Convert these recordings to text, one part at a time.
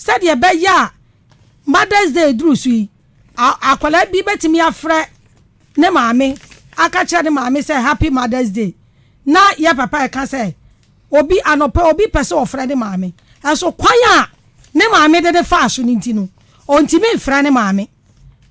Sɛdeɛ ɛbɛyɛ a Mother's Day duru so yi, akwadaa bi bɛtumi afrɛ ne maame aka kyerɛ ne maame sɛ Happy Mother's Day. Na yɛ papa ɛka sɛ obi anɔpa obi pɛ sɛ ɔfrɛ ne maame, ɛnso kwan a ne maame de ne faa so no nti no, ɔntumi mfrɛ ne maame.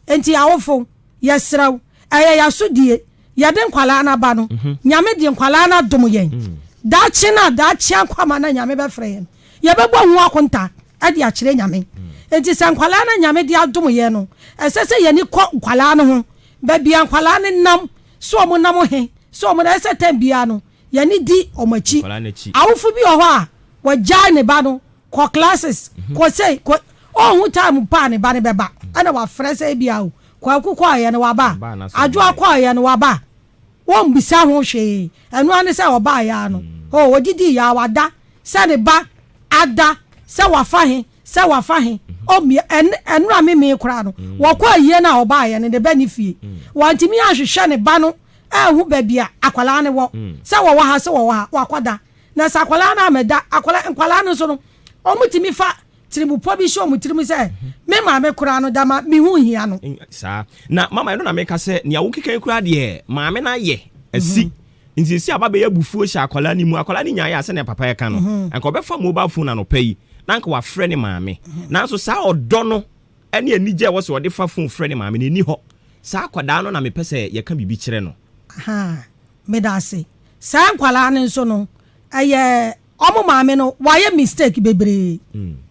Nti awofo, yɛsrɛ wo, ɛyɛ yɛasodie, yɛde nkwalaa no aba no, Nyame de nkwalaa no adom yɛn. Daakye no a daakye ankwama na Nyame bɛfrɛ yɛn, yɛbɛbɔ ho akonta de akyerɛ Nyame. Nti sɛ nkwalaa no Nyame de adom yɛn no, ɛsɛ sɛ yɛni kɔ nkwalaa no ho, baabi a nkwalaa no nam, sɛ ɔmo nam he, sɛ ɔmo nam, ɛsɛ tɛm biara no, yɛni di ɔmo akyi. Awofo bi wɔ hɔ a, wɔgyae ne ba no, kɔ classes, kɔ sei, kɔ, ɔnhu time pa a ne ba no bɛba, ɛna wafrɛ sɛ ebia o, Kwaku kɔɔeɛ no waba, Adwoa kɔɔeɛ no waba, wɔmmisa ho hwee, ɛno ara ne sɛ ɔbaeɛ ara no, oh, ɔdidiiɛ ara wada, sɛ ne ba ada, sɛ wafa he, sɛ wafa he, ɔmmia, ɛn, ɛnora memee koraa no, wɔkɔ ayie no a ɔbaeɛ no, ne ba nni fie, wantumi anhwehwɛ ne ba no anhu baabi a akwadaa no wɔ, sɛ wɔwɔ ha, sɛ wɔwɔ ha, wakɔda, na sɛ akwadaa no ammɛda, akwadaa, nkwadaa no nso no, wɔtumi fa tirimupɔ bi hyɛ wɔn tirim sɛ, me maame koraa no, dama me ho nhia no. Saa. Na mama, ɛno na meka sɛ, nea wokeka yi koraa deɛ, maame no ayɛ asi. Nti sɛ aba bɛyɛ abufuo hyɛ akwadaa no mu, akwadaa no nyaeɛ a, sɛnea papa yɛka no, anka ɔbɛfa mobile phone anɔpa yi, na anka wafrɛ ne maame. Nanso saa ɔdɔ no ne anigye a ɛwɔ sɛ ɔde fa phone frɛ ne maame no, ɛnni hɔ. Saa akwadaa no na mepɛ sɛ yɛka biribi kyerɛ no. Ahaa, meda ase. Saa nkwadaa no nso no, ɛyɛ wɔn maame no, wayɛ mistake bebree.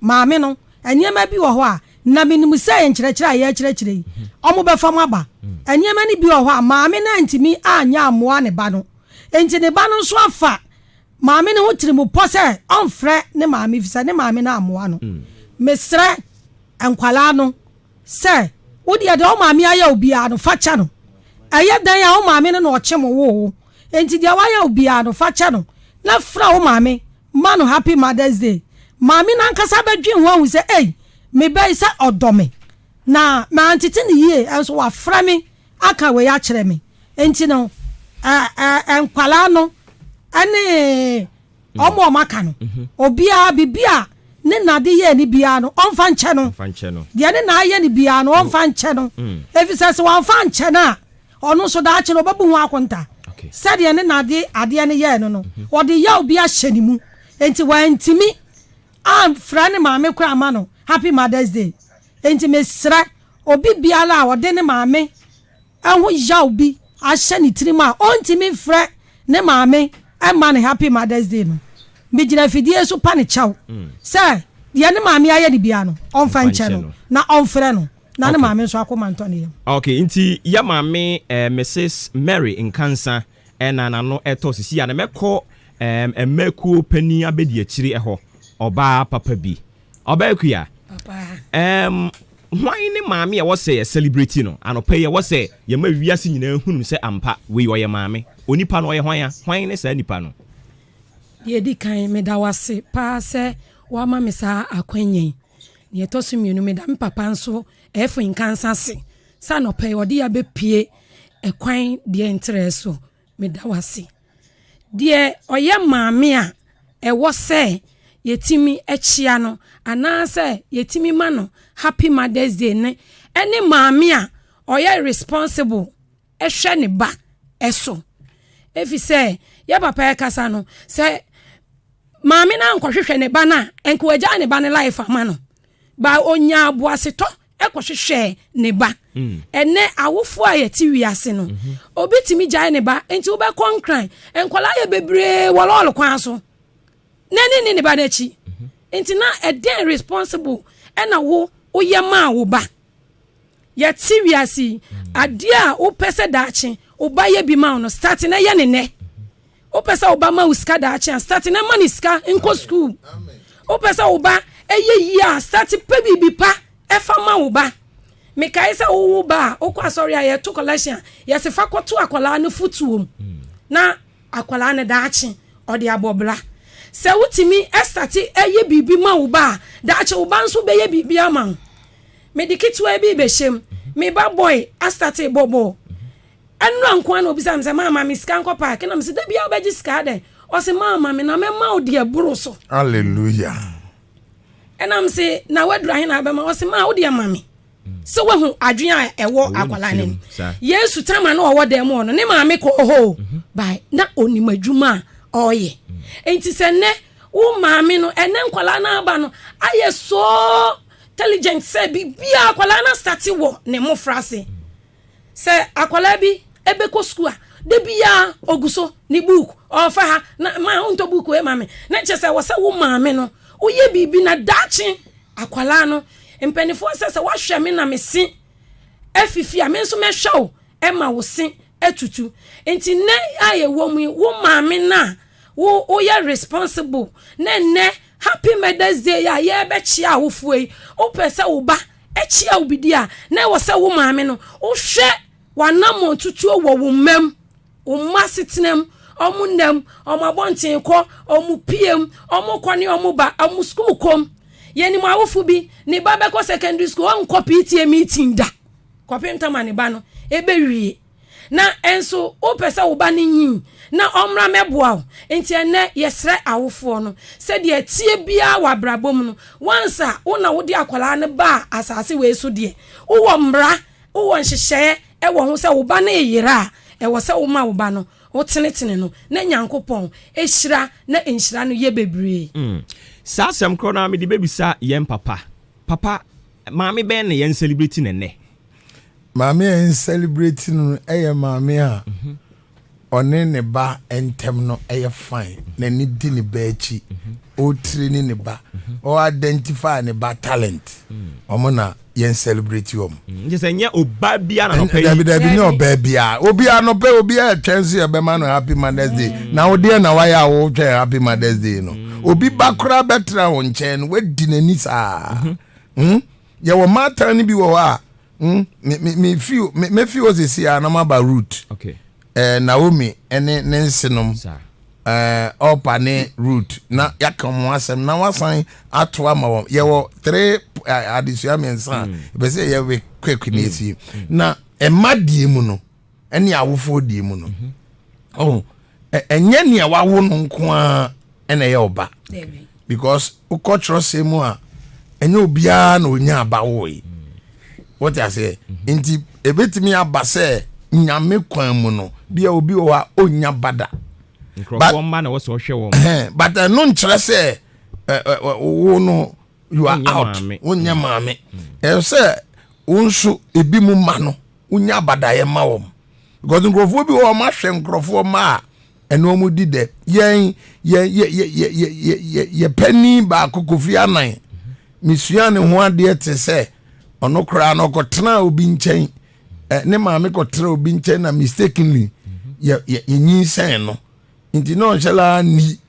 Maame no, nneɛma bi wɔ hɔ a, na menim sɛ nkyerɛkyerɛ a yɛrekyerɛkyerɛ yi, wɔbɛfa mu aba. Nneɛma no bi wɔ hɔ a, maame no antumi anyɛ ammoa ne ba no. Enti ne ba no nso afa maame no ho tirimupɔ sɛ ɔmfrɛ ne maame efisɛ ne maame no ammoa no. Mesrɛ nkwadaa no sɛ, wo deɛ, deɛ wo maame ayɛ wo biara no, fa kyɛ no. Ɛyɛ dɛn a wo maame no na ɔkyem woo wo. Enti deɛ wayɛ wo biara no, fa kyɛ no na frɛ wo maame ma no Happy Mother's Day. Maame no ankasa bɛdwen ho ahu sɛ, ei, me ba yi sɛ ɔdɔ me, na mantete no yie nso wafrɛ me aka wei akyerɛ me. Enti no, ɛ ɛ nkwadaa no ne wɔn a wɔaka no, obiara biribi a ne na de yɛɛ no biara no, ɔmfa nkyɛ no. Deɛ ne na ayɛ no biara no, ɔmfa nkyɛ no. Ɛfiri sɛ, sɛ wamfa ankyɛ no a, ɔno nso daakye no ɔbɛbu ho akonta. Sɛdeɛ ne na de adeɛ no yɛɛ no no, ɔde yaw bi ahyɛ ne mu. Enti wantumi amfrɛ ne maame koraa amma no Happy Mother's Day. Enti mesrɛ obi biara a ɔde ne maame ho yaw bi ahyɛ ne tirim a ɔntumi mfrɛ ne maame mma no Happy Mother's Day no, megyina afidie so pa no kyɛw sɛ deɛ ne maame ayɛ no biara no, ɔmfa nkyɛ no na ɔmfrɛ no na ne maame nso akoma ntɔ ne yam. Ok, nti yɛ maame eh, Mrs Mary Nkansa ɛna n'ano ɛtɔ sisi a na mɛkɔ eh, mmɛkuo panin abɛdi akyiri ɛhɔ, ɔbaa papa bi. Ɔbaa Akua, ɛɛm, hwan ne maame a ɛwɔ sɛ yɛ celebrate no anɔpa yi, ɛwɔ sɛ yɛma wiase nyinaa hunu sɛ ampa wei ɔyɛ maame? Onipa no ɔyɛ hwan a? Hwan ne saa nipa no? Deɛ ɛdi kan, meda wo ase paa sɛ woama me saa akwanya yi. Deɛ ɛtɔ so mmienu, meda me papa nso F. Nkansah ase sɛ anɔpa yi ɔde yɛn abɛpue ɛkwan deɛ nterɛɛ so. Meda wo ase. Deɛ ɔyɛ maame a ɛwɔ sɛ yɛtumi kyea no anaasɛ yɛtumi ma no Happy Mother's Day no ne maame a ɔyɛ responsible hwɛ ne ba so. Ɛfiri sɛ yɛ papa ɛkasa no, sɛ maame no ankɔhwehwɛ ne ba no a, nka wagyaa ne ba no life ama no. Ba ɔnyaa boasetɔ kɔhwehwɛɛ ne ba. Ɛnnɛ awofoɔ a yɛte wiase no, obi tumi gyae ne ba, nti wobɛkɔ Nkran, nkwadaa yɛ bebree wɔ lɔɔre kwan so, n'ani nni ne ba no akyi. Nti na ɛdɛn responsible ɛna wo woyɛ maa wo ba? Yɛte wiase yi, adeɛ a wopɛ sɛ daakye wo ba yɛ bi ma wo no, start na yɛ ne nnɛ. Wopɛ sɛ wo ba ma wo sika daakye a, start na ma ne sika nkɔ sukuu. Wopɛ sɛ wo ba yɛ yie a, start pɛ biribi pa fa ma wo ba. Mekae sɛ wowo ba a, wokɔ asɔre a yɛto collection a, yɛse fa kɔto akwadaa no fotuo mu na akwadaa no daakye ɔde abɔ bra. Sɛ wotumi start yɛ biribi ma wo ba a, daakye wo ba nso bɛyɛ biribi ama wo. Mede ketewa bi rebɛhyɛ mu. Me ba boy astarte bɔ bɔɔl. Ɛnora nko ara na obisa me sɛ, Maa ma me sika nkɔ paake. Na mese, da biara wobɛgye sika adɛn? Ɔse, Maa ma me na mɛma wo deɛ ɛboro so. Hallelujah. Ɛna mese, na waduru ahe na abɛma? Ɔse, ma wo deɛ ma me. Sɛ wahu adwene a ɛwɔ akwadaa no anim. Yesu tama na ɔwɔ dan mu hɔ no, ne maame kɔɔ hɔ o. Mhm. By na onim adwuma a ɔreyɛ. Nti sɛ nnɛ wo maame no, ɛnɛ nkwadaa no aba no ayɛ so intelligent sɛ biribiara akwadaa no asate wɔ ne mmofra ase. Sɛ akwadaa bi ɛbɛkɔ sukuu a, da biara ogu so ne book ɔfa ha na ma wontɔ book wei ma me. Na kyerɛ sɛ wɔ sɛ wo maame no woyɛ biribi na daakye akwadaa no mpanimfoɔ sɛ sɛ woahwɛ me na me se afifi a, me nso mɛhwɛ wo ma wo se atutu. Nti nnɛ a yɛwɔ mu yi, wo maame no a wo woyɛ responsible na nnɛ Happy Mother's Day a yɛrebɛkyea awofoɔ yi, wopɛ sɛ wo ba kyea wo bidi a, na ɛwɔ sɛ wo maame no wohwɛ w'anammɔn tutuo wɔ wo mma mu, wo mma asetena mu, wɔn nna mu, wɔn abɔnten kɔ, wɔn pie mu, wɔn kɔ ne wɔn ba, wɔn sukuu kɔ mu. Yɛnim awofo bi, ne ba bɛkɔ secondary school, ɔnkɔ PTA meeting da kɔpem tam a ne ba no ɛbɛwie. Na nso wopɛ sɛ wo ba no nyin na ɔmmra mmɛboa wo. Nti ɛnnɛ yɛsrɛ awofoɔ no sɛ deɛ ɛteɛ biara wɔ abrabɔ mu no, once a wo na wode akwadaa no baa asase wei so deɛ, wowɔ mmara, wowɔ nhyehyɛeɛ wɔ ho sɛ wo ba no reyera a, ɛwɔ sɛ woma wo ba no, wotenetene no na Nyankopɔn hyira na nhyira no yɛ bebree. Saa asɛm korɔ no ara mede bɛbisa yɛn papa. Papa, maame bɛn na yɛn celebrate no ɛnnɛ? Maame a yɛn celebrate no yɛ maame a ɔne ne ba ntɛm no yɛ fine, n'ani di ne ba akyi, ɔretraini ne ba, ɔ identify ne ba talent. Wɔn na yɛn celebrate wɔn. Nkyɛ sɛ nyɛ ɔbaa biara na nɔpɛ yi. Dabi dabi nyɛ ɔbaa biara. Obiara nɔpɛ obiara twɛn sɛ yɛbɛma no happy mother's day. Na wo deɛ na wayɛ a wotwɛn happy mother's day no. Obi ba koraa bɛtena wo nkyɛn no wadi n'ani saa. Hmm? Yɛwɔ mmaatan no bi wɔ hɔ a hmm, me me me fi me me fi hɔ sisi a na maba Ruth. Okay. Eh, Naomi ne ne nsenom. Eh, Orpa ne Ruth na yɛaka wɔn asɛm na wasan ato ama wɔn. Yɛwɔ three eh, adesua mmiɛnsa a mm. ɛpɛ sɛ yɛwe quick na esi. Mm. Na ɛma die mu no ɛne awofoɔ die mu no. Mm-hmm. Oh, ɛnyɛ nea wawo no nko ara ɛna ɛyɛ ɔba because wokɔ kyerɛsɛm mu a ɛnyɛ obiara na onya aba woe wote aseɛ mhm. nti ebetumi aba sɛ nyame kwan mu no bia obi wɔ hɔ a onya ba da nkurɔfoɔ mma na wɔsɛ ɔhwɛ wɔn but ɛno nkyerɛ sɛ wo no you are out wonyɛ mm. maame mm. ɛyɛ sɛ wo nso ebi mu ma no wonya abadaeɛ ma wɔn because nkurɔfoɔ bi wɔ wɔn ahwɛ nkurɔfoɔ mma a ɛne wɔn di dɛ yɛn yɛn yɛ yɛ yɛ yɛ yɛ yɛ panin baako Kofi Annan mesua ne ho adeɛ te sɛ ɔno koraa no ɔkɔtena obi nkyɛn ɛ ne maame kɔtena obi nkyɛn na mistakenly yɛ yɛ yɛnyinsɛn no nti na ɔnhyɛ la ni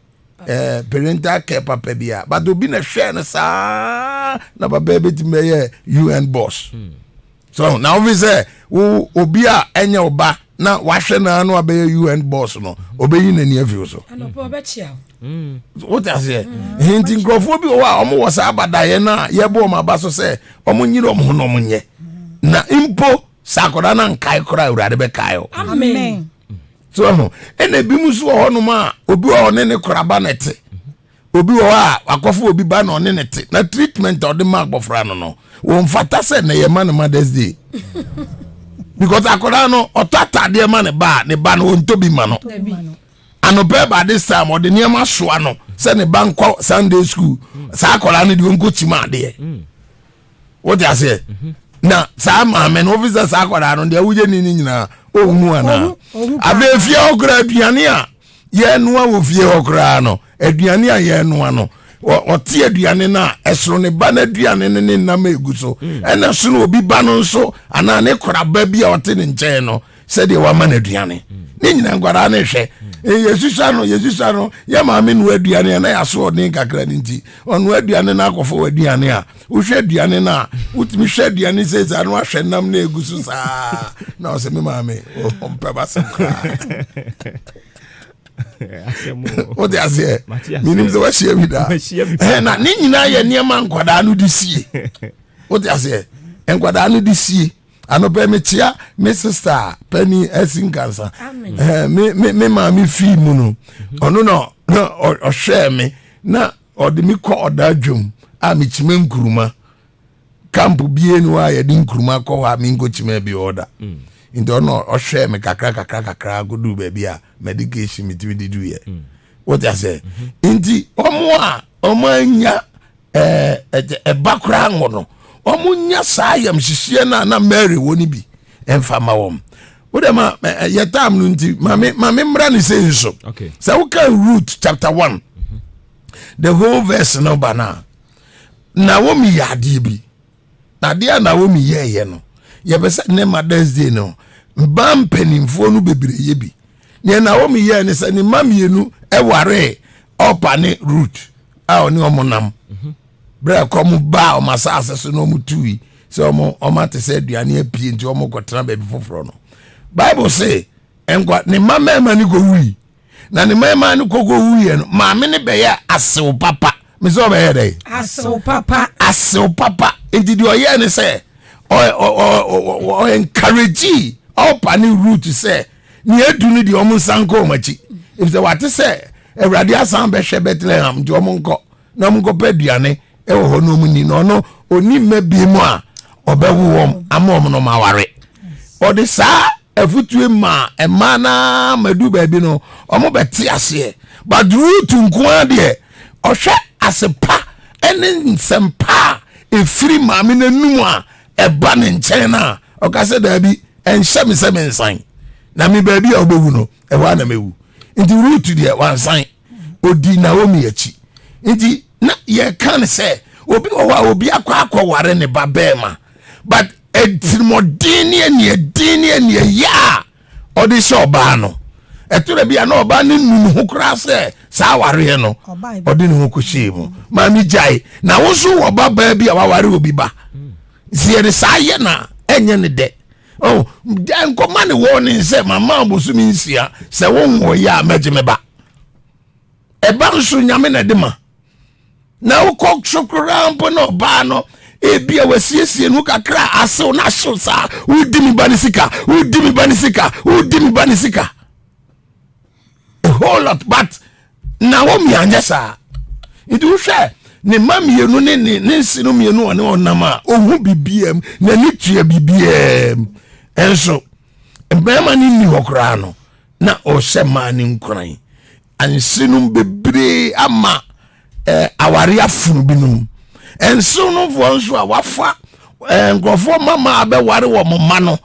eh, parental care papa bi a but obi na hwɛɛ no saa na papa bɛtumi bɛyɛ un boss hmm. so na wofi sɛ wo obi a ɛnyɛ wo ba na wahwɛ no ano abɛyɛ un boss no ɔbɛyi n'ani afi wo so hmm. wote aseɛ hmm. nti nkurɔfoɔ bi wɔ hɔ a wɔwɔ saa abadaeɛ no a yɛbɔ wɔn aba so sɛ wɔnyere wɔn ho na wɔnyɛ na mpo sɛ akwadaa no ankae koraa awurade bɛkae o amen so ɛho ɛna ebi mu nso wɔ hɔnom a obi wɔ hɔ ne ne koraba na ɛte obi wɔ hɔ a wakɔfo obi ba na ɔne ne te na treatment a ɔde ma abɔfra no no wɔn fata sɛ na yɛ ma no mother's day because akwadaa no ɔtɔ ataadeɛ ma ne ba a ne ba no ɔntɔ bi ma no anɔpɛ ba this time ɔde nneɛma soa no sɛ ne ba nkɔ sunday school saa akwadaa no deɛ ɔnkɔ kyima adeɛ. Mm. wote aseɛ mhm. na saa maame no wofi sɛ saa akwadaa no deɛ woyɛ ni no nyinaa ɔhu anaa afei fie hɔ koraa aduane a yɛnoa wɔ fie hɔ koraa no aduane a yɛnoa no ɔte aduane no a ɛsono ne ba no aduane no ne nam egu so mm. ɛna sono obi ba no nso anaa ne koraba bi a ɔte ne nkyɛn no sɛdeɛ wama no aduane ne nyina nkwadaa no hwɛ yɛsusua no yɛsusua no yɛ maame noa aduane a na yɛaso ɔden kakra no nti ɔnoa aduane no akɔfɔ wɔ aduane a wohwɛ aduane no a wotumi hwɛ aduane sɛ saa no ahwɛ nam na ɛgu so saa na ɔsɛ me maame ɔmpɛ basɛm koraa wode aseɛ menim sɛ wahyia bi daa na ne nyinaa yɛ nneɛma nkwadaa no de sie wode aseɛ nkwadaa no de sie Anɔpɛ mekyea me sista pani asi nkansa eh, me me me maame fii mu no mhm. ɔno na ɔhwɛɛ me na ɔde me kɔ ɔda dwom. a mekyima nkuruma. Camp bie ni hɔ a yɛde nkuruma kɔ hɔ a menkɔkyima bi hɔ da. Nti ɔno ɔhwɛɛ me kakra kakra kakra kɔduu baabi a medication metumi de duiɛ. Wote aseɛ? Nti ɔmo a ɔmo anya ɛba koraa ngo no, ɔmo nya saa ayamhyehyeɛ no a na Mary wɔ no bi ɛmfa ma wɔn. Wode ma yɛ time no nti ma me mmra ne sei nso. Sɛ woka Ruth chapter 1 the whole verse no ba no a, Naomi yɛ adeɛ bi. Na adeɛ a Naomi yɛɛyɛ no, yɛpɛ sɛ ne Mother's Day no mmaa mpanimfoɔ no bebree yɛ bi. Nea Naomi yɛɛ ne sɛ ne mma mmienu waree Orpah ne Ruth a ɔne wɔn nam. Berɛ a ɛkɔm baa wɔn asase so na wɔn tui sɛ wɔn ate sɛ aduane apue nti wɔn kɔtena baabi foforɔ no. Bible se nkwa ne mma mmarima no kɔwui. Na ne mmarima no kɔkɔ wuiɛ no, maame no bɛyɛ asew papa. Me sɛ ɔbɛyɛ dɛ? Asew papa. Asew papa. Nti deɛ ɔyɛɛ ne sɛ ɔ encourage Orpah ne Ruth sɛ nea adu no deɛ wɔn nsan nkɔ wɔn akyi. Efisɛ wate sɛ Awurade asan bɛhwɛ Bethlehem nti wɔn nkɔ na wɔn nkɔpɛ aduane wɔ hɔ na wɔn ni na ɔno ɔni mma bi mu a ɔbɛwo wɔn ama wɔn no aware. Ɔde saa afutue maa mmaa no ara ma du baabi no wɔn bɛte aseɛ. But Ruth nko ara deɛ ɔhwɛ asepa ne nsɛmpa a ɛfiri maame no anum a ɛba ne nkyɛn no a ɔka sɛ daabi ɛnhyɛ me sɛ mensan na me baabi a wobɛwu no ɛhɔ a na mɛwu. Nti Ruth deɛ wansan, ɔdi Naomi akyi. Nti na yɛka no sɛ obi wɔ hɔ a obi akɔ akɔware ne ba bɛrima but atirimɔden ne aniɛden ne aniɛyɛ a ɔde hyɛ ɔbaa no ɛto da bi a na ɔbaa no nu ne ho koraa sɛ saa awareɛ no ɔde ne ho kɔhyɛɛ mu. Maame gyae na wo nso wɔ ba baa bi a waware obi ba nti yɛde saa yɛ na ɛnyɛ ne dɛ. Oh, nkɔma ne wɔne sɛ mama bosome 6 sɛ wonwoyɛ a mɛgye me ba. Ɛba nso Nyame na ɛde ma. Na wokɔ so koraa mpo na ɔbaa no ebi a wasiesie no kakra asew na ahyew saa, wodi me ba ne sika, wodi me ba ne sika, wodi me ba ne sika, a whole lot. But Naomi anyɛ saa. Nti wohwɛ ne mma mmienu ne ne ne nsi no mmienu ɔne ɔnam a ohu biribiara mu, n'ani tua biribiara mu. Ɛnso mmarima no nni hɔ koraa no na ɔhyɛ mmaa no nkuran. Nsenom bebree ama eh, aware afono binom. Nsenomfoɔ nso a wafa eh, nkurɔfoɔ mama abɛware wɔn mma no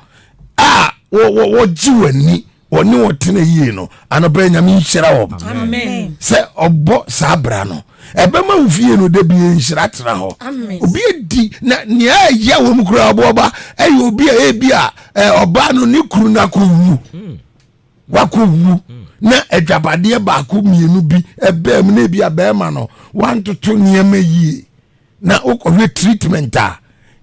a wɔgye wɔn ani wɔne wɔn tena yie no, anɔpɛ Nyame nhyira wɔn sɛ ɔbɔ saa bra no ɛbɛma wo fie no da bi nhyira tena hɔ. Obi adi na nea ɛyɛ wɔn koraa ɔbɔ ɔba ɛyɛ obi a ebi a ɔbaa no ne kunu no akɔwu. Wakɔwu na adwapadeɛ baako mmienu bi ɛbɛɛ mu na ebi a bɛrima no wantoto nneɛma yie na wokɔhwɛ treatment a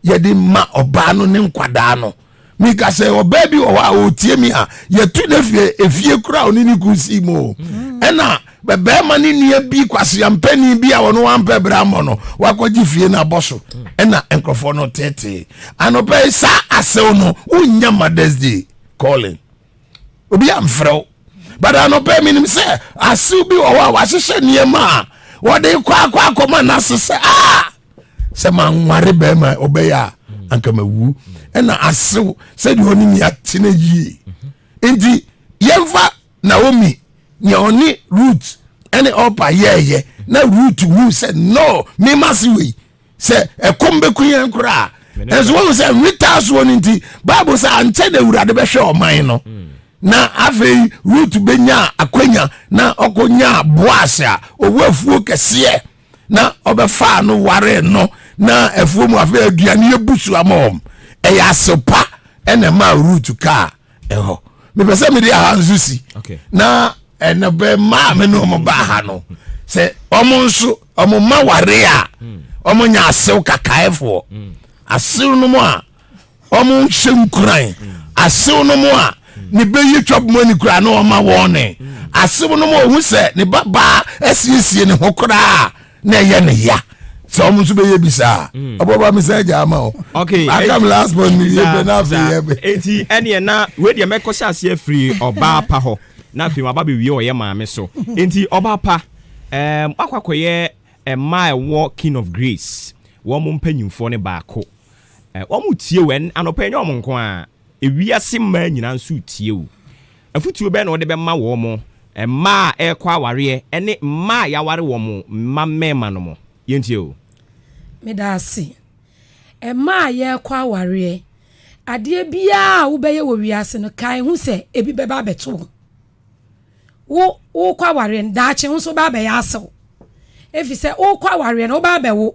yɛde ma ɔbaa no ne nkwadaa no. Meka sɛ ɔbaa bi wɔ hɔ a ɔtie mi a yɛtu no afie efie koraa ɔne ne kunu sii mu o. Ɛna bɛrima ne nua bi kwaseampani bi a ɔno wampɛ berɛ ammɔ no wakɔgye fie no abɔ so ɛna nkurɔfoɔ no tetee. Anɔpa yi saa asew no wonnya Mother's Day calling. Obi amfrɛ wo. But anɔpa menim sɛ asew bi wɔ hɔ a wahyehyɛ nneɛma a wɔde kɔ akɔ akɔma n'ase sɛ aa sɛ manware bɛrima ɔbɛyɛ a anka mawu. Ɛna asew sɛdeɛ ɔne mi atena yie. Nti yɛmfa Naomi nea ɔne Ruth ɛne Orpah yɛɛyɛ na Ruth hu sɛ no mema se wei sɛ ɛkɔm bɛku yɛn koraa. Ɛnso wɔn sɛ nwetaa soɔ no nti Bible sɛ ankyɛ na Awurade bɛhwɛ ɔman no. Na afei Ruth bɛnya akwanya na ɔkɔnya Boas a ɔwɔ afuo kɛseɛ na ɔbɛfaa no waree no na afuo mu afei aduane abu so ama wɔn. Ɛyɛ asepa ɛna ɛmaa Ruth kaa ɛhɔ. Mepɛ sɛ mede aha nso si na ɛnɛ bɛ maa me ne ɔmo baa ha no sɛ ɔmo nso ɔmo ma ware a ɔmo nya asew kakaefoɔ asew no mu a ɔmo hyɛ nkuran asew no mu a ne bɛyi twab mu ani koraa na ɔma wɔn ne asew no mu a ɔhu sɛ ne ba baa asiesie ne ho koraa na ɛyɛ ne ya sɛ ɔmo nso bɛyɛ bi saa ɔbɔba mi sɛ ɛgya ama o. Okay, aka mi last point mi yɛ pɛ na afei yɛ bɛ. Eti ɛneɛ na wei deɛ mɛkɔ hyɛ aseɛ firi ɔbaa pa hɔ na afei waba bɛwie ɔyɛ maame so. Enti ɔbaa pa, ɛɛm wakɔ akɔyɛ. Mmaa a ɛwɔ King of Grace, wɔn mpanyimfoɔ no baako. Wɔn retie wo, anɔpa yi ɛnyɛ wɔn nko ara, ewiase mmaa nyinaa nso retie wo. Afotuo bɛn na wode bɛma wɔn, mmaa a ɛrekɔ awareɛ ne mmaa a yɛaware wɔn mma mmarima no mo? Yɛntie o. Meda ase. Mmaa a yɛrekɔ awareɛ, adeɛ biara a wobɛyɛ wɔ wiase no, kae hu sɛ ebi bɛba abɛto wo. Wo wokɔ awareɛ no, daakye wo nso wobɛ abɛyɛ asew. Efisɛ wokɔ awareɛ no, wobɛ abɛwo.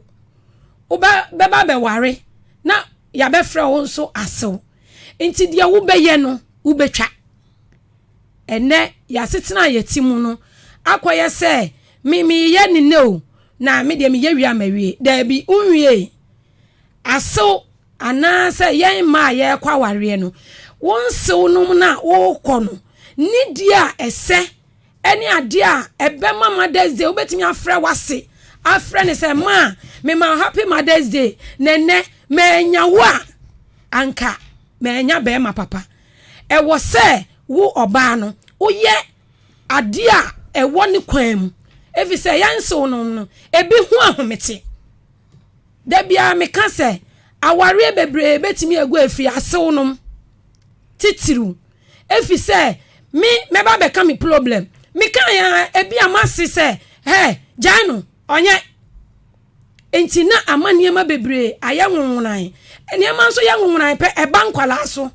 Wobɛ bɛba abɛware na yɛabɛfrɛ wo nso asew. Nti deɛ wobɛyɛ no, wobɛtwa. Ɛnnɛ yɛasetena a yɛte mu no akɔyɛ sɛ me meyɛ ne nnɛ o, na me deɛ meyɛ wie a mawie. Daabi, wonwiei. Asew Anaasɛ yɛn mma a yɛrekɔ awareɛ no, wo nsew nom no a worekɔ no, nidie a ɛsɛ ne adeɛ a ɛbɛma Mother's Day wobɛtumi afrɛ w'ase afrɛ no sɛ ma mema wo happy Mother's Day na ɛnɛ mannya wo a anka mannya bɛrima papa. Ɛwɔ sɛ wo ɔbaa no woyɛ adeɛ a ɛwɔ ne kwan mu ɛfiri sɛ yɛn nsew nom no ebi ho ahomete. Da biara meka sɛ awareɛ bebree bɛtumi agu afiri asew nom titiriw efisɛ me mɛba abɛka me problem mekae a ebi a mase sɛ hɛ gyae no ɔnyɛ nti na ama nneɛma bebree ayɛ nwonwonan nneɛma nso yɛ nwonwonan pɛ ɛba nkwalaa so.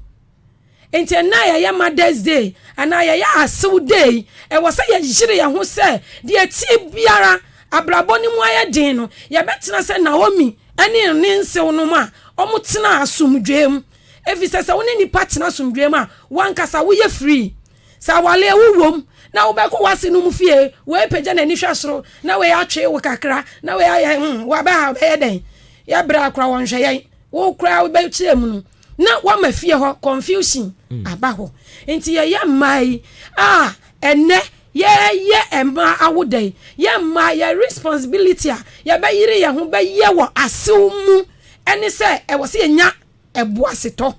Enti ɛnnɛ a yɛyɛ Mother's Day anaa yɛyɛ Asew Day yi, ɛwɔ sɛ yɛyere yɛn ho sɛ deɛ ɛteɛ biara, abrabɔ no mu ayɛ den no, yɛbɛtena sɛ Naomi ne ne nsewnom a wɔtenaa asomdwoeɛ mu. Efisɛ sɛ wo ne nnipa tena asomdwoeɛ mu a, w'ankasa woyɛ free. Sɛ awareɛ wowom na wobɛkɔ w'asenom fie, wei pagya n'ani hwɛ soro na wei atwe wo kakra na wei ayɛ hmm, waba ha wobɛyɛ dɛn? Yɛbrɛ a koraa wɔnhwɛ yɛn. Wo koraa wobɛkyerɛ mu no, na wama fie hɔ confusion mm. aba hɔ nti yɛyɛ mmaa yi a ɛnɛ yɛyɛ mmaa awoda yi yɛ mmaa yɛ responsibility a yɛbɛyere yɛn ho bɛyɛ wɔ asew mu ɛne sɛ ɛwɔ sɛ yɛnya ɛboasetɔ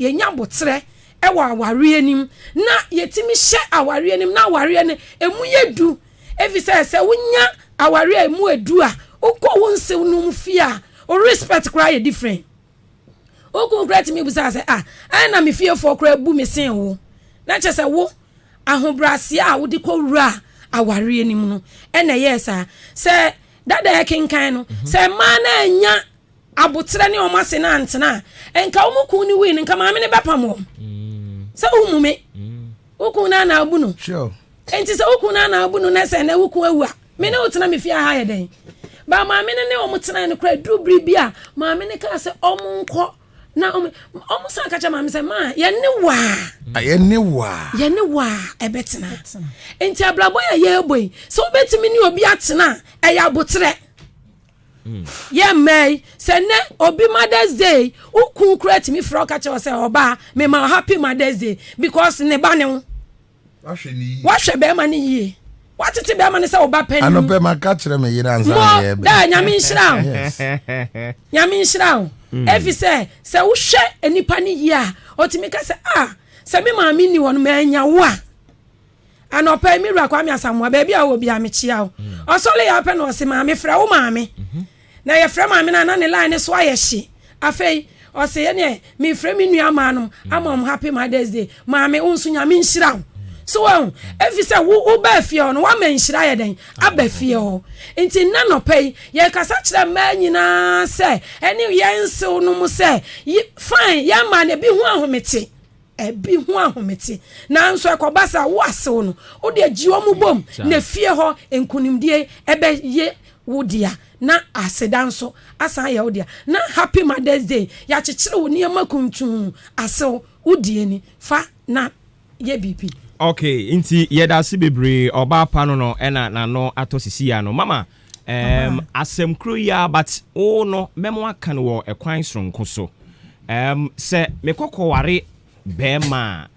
yɛnya boterɛ ɛwɔ awareɛ nim na yɛtumi hyɛ awareɛ nim na awareɛ no emu yɛ du efisɛ sɛ wonya awareɛ a emu edu a wokɔ wo nsew no mu fie a o respect koraa yɛ different. Wo kunu koraa tumi bisa sɛ, ah, ɛn na me fiefoɔ koraa bu me sen wo. Na kyerɛ sɛ wo ahobrɛaseɛ a wode kɔwura awareɛ no mu no ɛna ɛyɛɛ saa. Sɛ dada ɛkenkan no, mhm. sɛ mmaa no anya aboterɛ ne wɔn ase no antena a, nka wɔn kun no wui no, nka maame no bɛpam wɔn. Mm. Sɛ womu me, mm. wo kun no ana abu no. Enti sɛ wo kun no ana abu no na sɛ na wo kun awu a, Me ne wo tena me fie ha yɛ dɛn? Ba maame no ne wɔn tenae no koraa duru bere bi a maame no kaa sɛ wɔn nkɔ na wɔn wɔn san ka kyerɛ maame sɛ maa yɛne waa. Yɛne waa. Yɛne waa ɛbɛtena. Nti abrabɔ yɛ yɛrebɔ yi sɛ wobɛtumi ne obi atena a ɛyɛ aboterɛ. Yɛ mmaa yi sɛ nnɛ obi Mother's Day wo kun koraa tumi frɛ wo ka kyerɛ wo sɛ ɔbaa mema happy Mother's Day because ne ba ne wo. Wahwɛ bɛrima no yie. Watete bɛrima no sɛ ɔba panin. Anɔpɛ ma ka kyerɛ me yere ansa na yɛ bɛ. Mo daa nyame nhyira wo. Nyame nhyira wo. Mm. Efi sɛ sɛ wohwɛ nipa no yie a ɔtumi ka sɛ ah sɛ me maame ni hɔ no manya wo a. Anɔpɛ mi wura Kwame Asamoah baabi a wɔ bi a mekyia wo. Mm. Ɔsɔle yɛ apɛ na ɔse maame frɛ wo maame. Mm-hmm. Na yɛfrɛ maame no a na ne line no so ayɛ hye. Afei ɔse ɛneɛ mefrɛ me nua maa nom ama ɔmo happy mother's day. Maame wo nso Nyame nhyira wo. So wahu? Efisɛ wo wobaa fie hɔ no woama nhyira ayɛ dɛn? Aba fie hɔ. Nti nnɛ nɔpa yi yɛkasa kyerɛ mmaa nyinaa sɛ ɛne yɛn nsew nom sɛ fine yɛn mmaa no ebi ho ahomete. Ebi ho ahomete. Nanso ɛkɔba sɛ wo asew no, wo deɛ gye wɔn bom na fie hɔ nkunimdie ɛbɛyɛ wo dea na aseda nso asan ayɛ wo dea. Na Happy Mother's Day, yɛakyekyere wo nneɛma kuntuu asew, wo deɛ ni, fa na yɛ biribi. Ok, nti yɛdase bebree ɔbaa pa no no ɛna n'ano atɔ sisi ya no. Mama, um, asɛm koro yi ara but wo no mɛmo aka no wɔ ɛkwan soronko so. Um, sɛ mekɔ kɔware bɛrima a,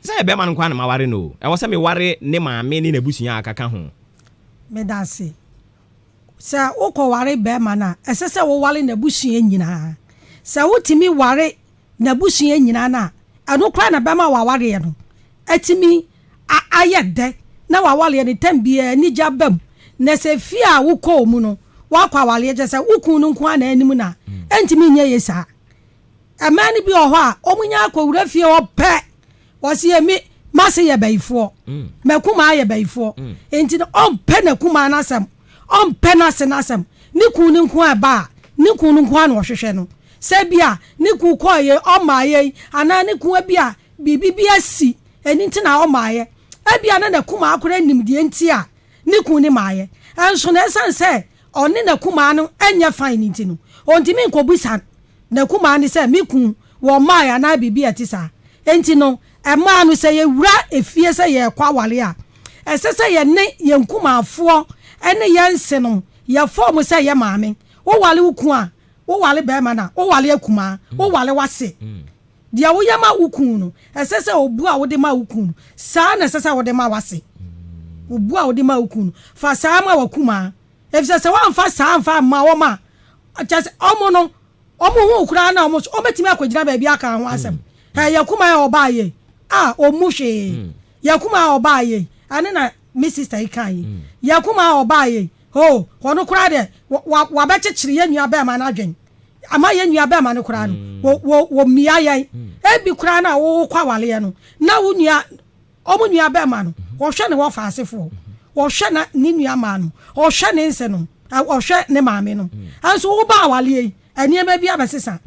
sɛ yɛ bɛrima no nko na maware no o, ɛwɔ sɛ meware ne maame ne n'abusua a akaka ho. Meda ase. Sɛ wokɔware bɛrima no a, ɛsɛ sɛ woware n'abusua nyinaa. Sɛ wotumi ware n'abusua nyinaa no a, ɛno koraa na ɛbɛma w'awareɛ no atumi ayɛ dɛ na w'awareɛ no tɛm biara anigye aba mu. Na sɛ fie a wokɔɔ mu no, woakɔ awareɛ, kyerɛ sɛ wo kunu no nko ara na anim no a, ɛntumi nyɛ yie saa. Mmaa no bi wɔ hɔ a, wɔnya akɔwura fie hɔ pɛ, wɔse emi, m'ase yɛ bayifoɔ, m'akumaa yɛ bayifoɔ. Enti no, ɔmpɛ n'akumaa no asɛm, ɔmpɛ n'ase no asɛm. Ne kunu no nko ara ɛba a, ne kunu no nko ara na ɔhwehwɛ no. Sɛ ebia ne kunu kɔɔ yei, ɔmmaa yei, anaa ne kunu ebia biribi bi asi, ɛno nti na ɔmmaeɛ. Ebia na n'akumaa koraa nim deɛ nti a ne kunu no mmaeɛ. Nso no, ɛsiane sɛ ɔne n'akumaa no nyɛ fine nti no, ɔntumi nkɔbisa n'akumaa no sɛ, Me kunu, wɔmmaeɛ anaa biribi a ɛte saa. Enti no, mmaa no, sɛ yɛwura efie sɛ yɛrekɔ aware a, ɛsɛ sɛ yɛne yɛn nkumaafoɔ ne yɛn nsenom yɛ fɔɔm sɛ yɛ maame. Woware wo kunu a, woware barima no a, woware akumaa, woware w'ase. Deɛ woyɛ ma wo kunu no, ɛsɛ sɛ obu a wode ma wo kunu no, saa ara na ɛsɛ sɛ wode ma w'ase. Obu a wode ma wo kunu no, fa saa ara ma w'akumaa. Efisɛ sɛ woamfa saa amfa amma wɔn a, kyerɛ sɛ wɔn no, wɔn ho koraa na wɔn nso wɔbɛtumi akɔgyina baabi aka ho asɛm. Ɛ, yɛn kumaa a ɔbaa yei a, ɔmmu hwee. Yɛn kumaa a ɔbaa yei, ɛno na me sista yi kae yi. Yɛn kumaa a ɔbaa yei, oh, ɔno koraa deɛ, wa, wa, wabɛkyekyere yɛn nua barima no adwene. Ama yɛn nua barima no koraa no, wɔ, wɔ, wɔmmia yɛn. Ebi koraa no a wokɔ awareɛ no, na wo nua, wɔn nua barima no, ɔhwɛ ne wɔfa asefoɔ, ɔhwɛ na, ne nua mmaa no, ɔhwɛ ne nse no, ɔhwɛ ne maame no. Nso woba awareɛ yi, nneɛma bi abɛsesa.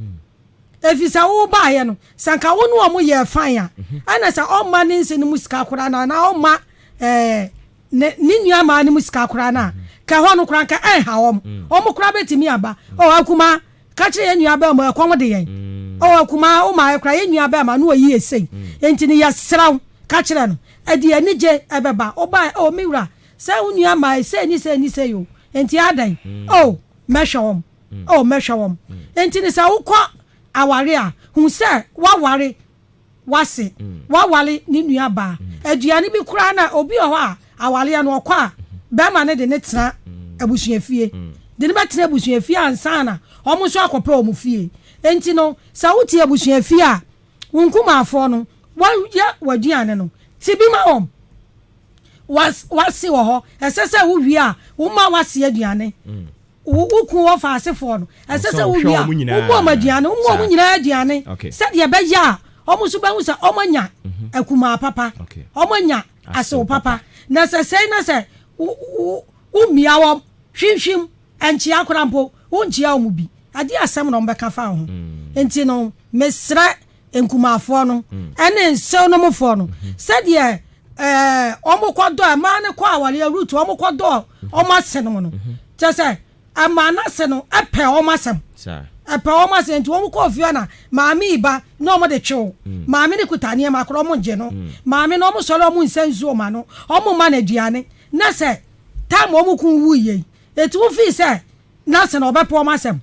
Ɛfiri sɛ wobaeɛ no, sɛ anka wo ne wɔn yɛɛ fine a, ɛna sɛ ɔmma ne nse no mu sika koraa no anaa ɔmma ɛɛ, ne ne nuammaa no mu sika koraa no a, ka ɛhɔ no koraa nka ɛnha wɔn. Wɔn koraa bɛtumi aba. Oh, akumaa, ka kyerɛ yɛn nua bɛrima, ɛkɔm de yɛn. Oh, akumaa, wo maayɛ koraa, yɛn nua bɛrima no ɔyi yɛ sei. Enti no yɛsrɛ wo, ka kyerɛ no. Ɛde anigye ɛbɛba. Wobaeɛ, oh, me wura, sɛ wo nua mmaa sei ne sei ne sei o, enti adɛn? Oh, mɛhwɛ wɔn. Oh, mɛhwɛ wɔn. Enti no sɛ wokɔ aware a, hu sɛ woaware w'ase, w'aware ne nua baa. Aduane bi koraa na obi wɔ hɔ a awareɛ no ɔkɔ a bɛrima no de ne tena abusuafie. De no bɛtena abusuafie ansa na wɔn nso akɔpɛ wɔn fie. Enti no sɛ wote abusuafie a, wo nkumaafoɔ no wɔyɛ w'aduane no te bi ma wɔn. W'ase wɔ hɔ, ɛsɛ sɛ wowie a woma w'ase aduane. Wo wo kun wɔ faasefoɔ no, ɛsɛ sɛ wowie a, wobɔ wɔn aduane, woma wɔn nyinaa aduane, sɛdeɛ ɛbɛyɛ a wɔn nso bɛhu sɛ wɔanya akumaa papa, wɔanya asew papa. Na sɛ sɛi na sɛ wo wo womia wɔn, hwimhwim, nkyea koraa mpo, wonkyea wɔn bi, ɛdeɛn asɛm na wɔbɛka fa wo ho? Nti no, mesrɛ nkumaafoɔ no ne nsewnomfoɔ no, sɛdeɛ ɛɛ wɔn kɔ dɔ mmaa no kɔ awareɛ root wɔn kɔ dɔ wɔn ase no no kyɛ sɛ mmaa no ase no ɛpɛ wɔn asɛm ɛpɛ wɔn asɛm nti wɔn kɔ fie na maame yi ba na wɔn de twew mm. maame no kuta nneɛma korɔ wɔn gye no mm. maame no wɔn sɔre wɔn nsa nsuo ma no wɔn ma no aduane na sɛ time wɔn kun wu yie eti wɔn fi sɛ na sɛ na ɔbɛpɛ wɔn asɛm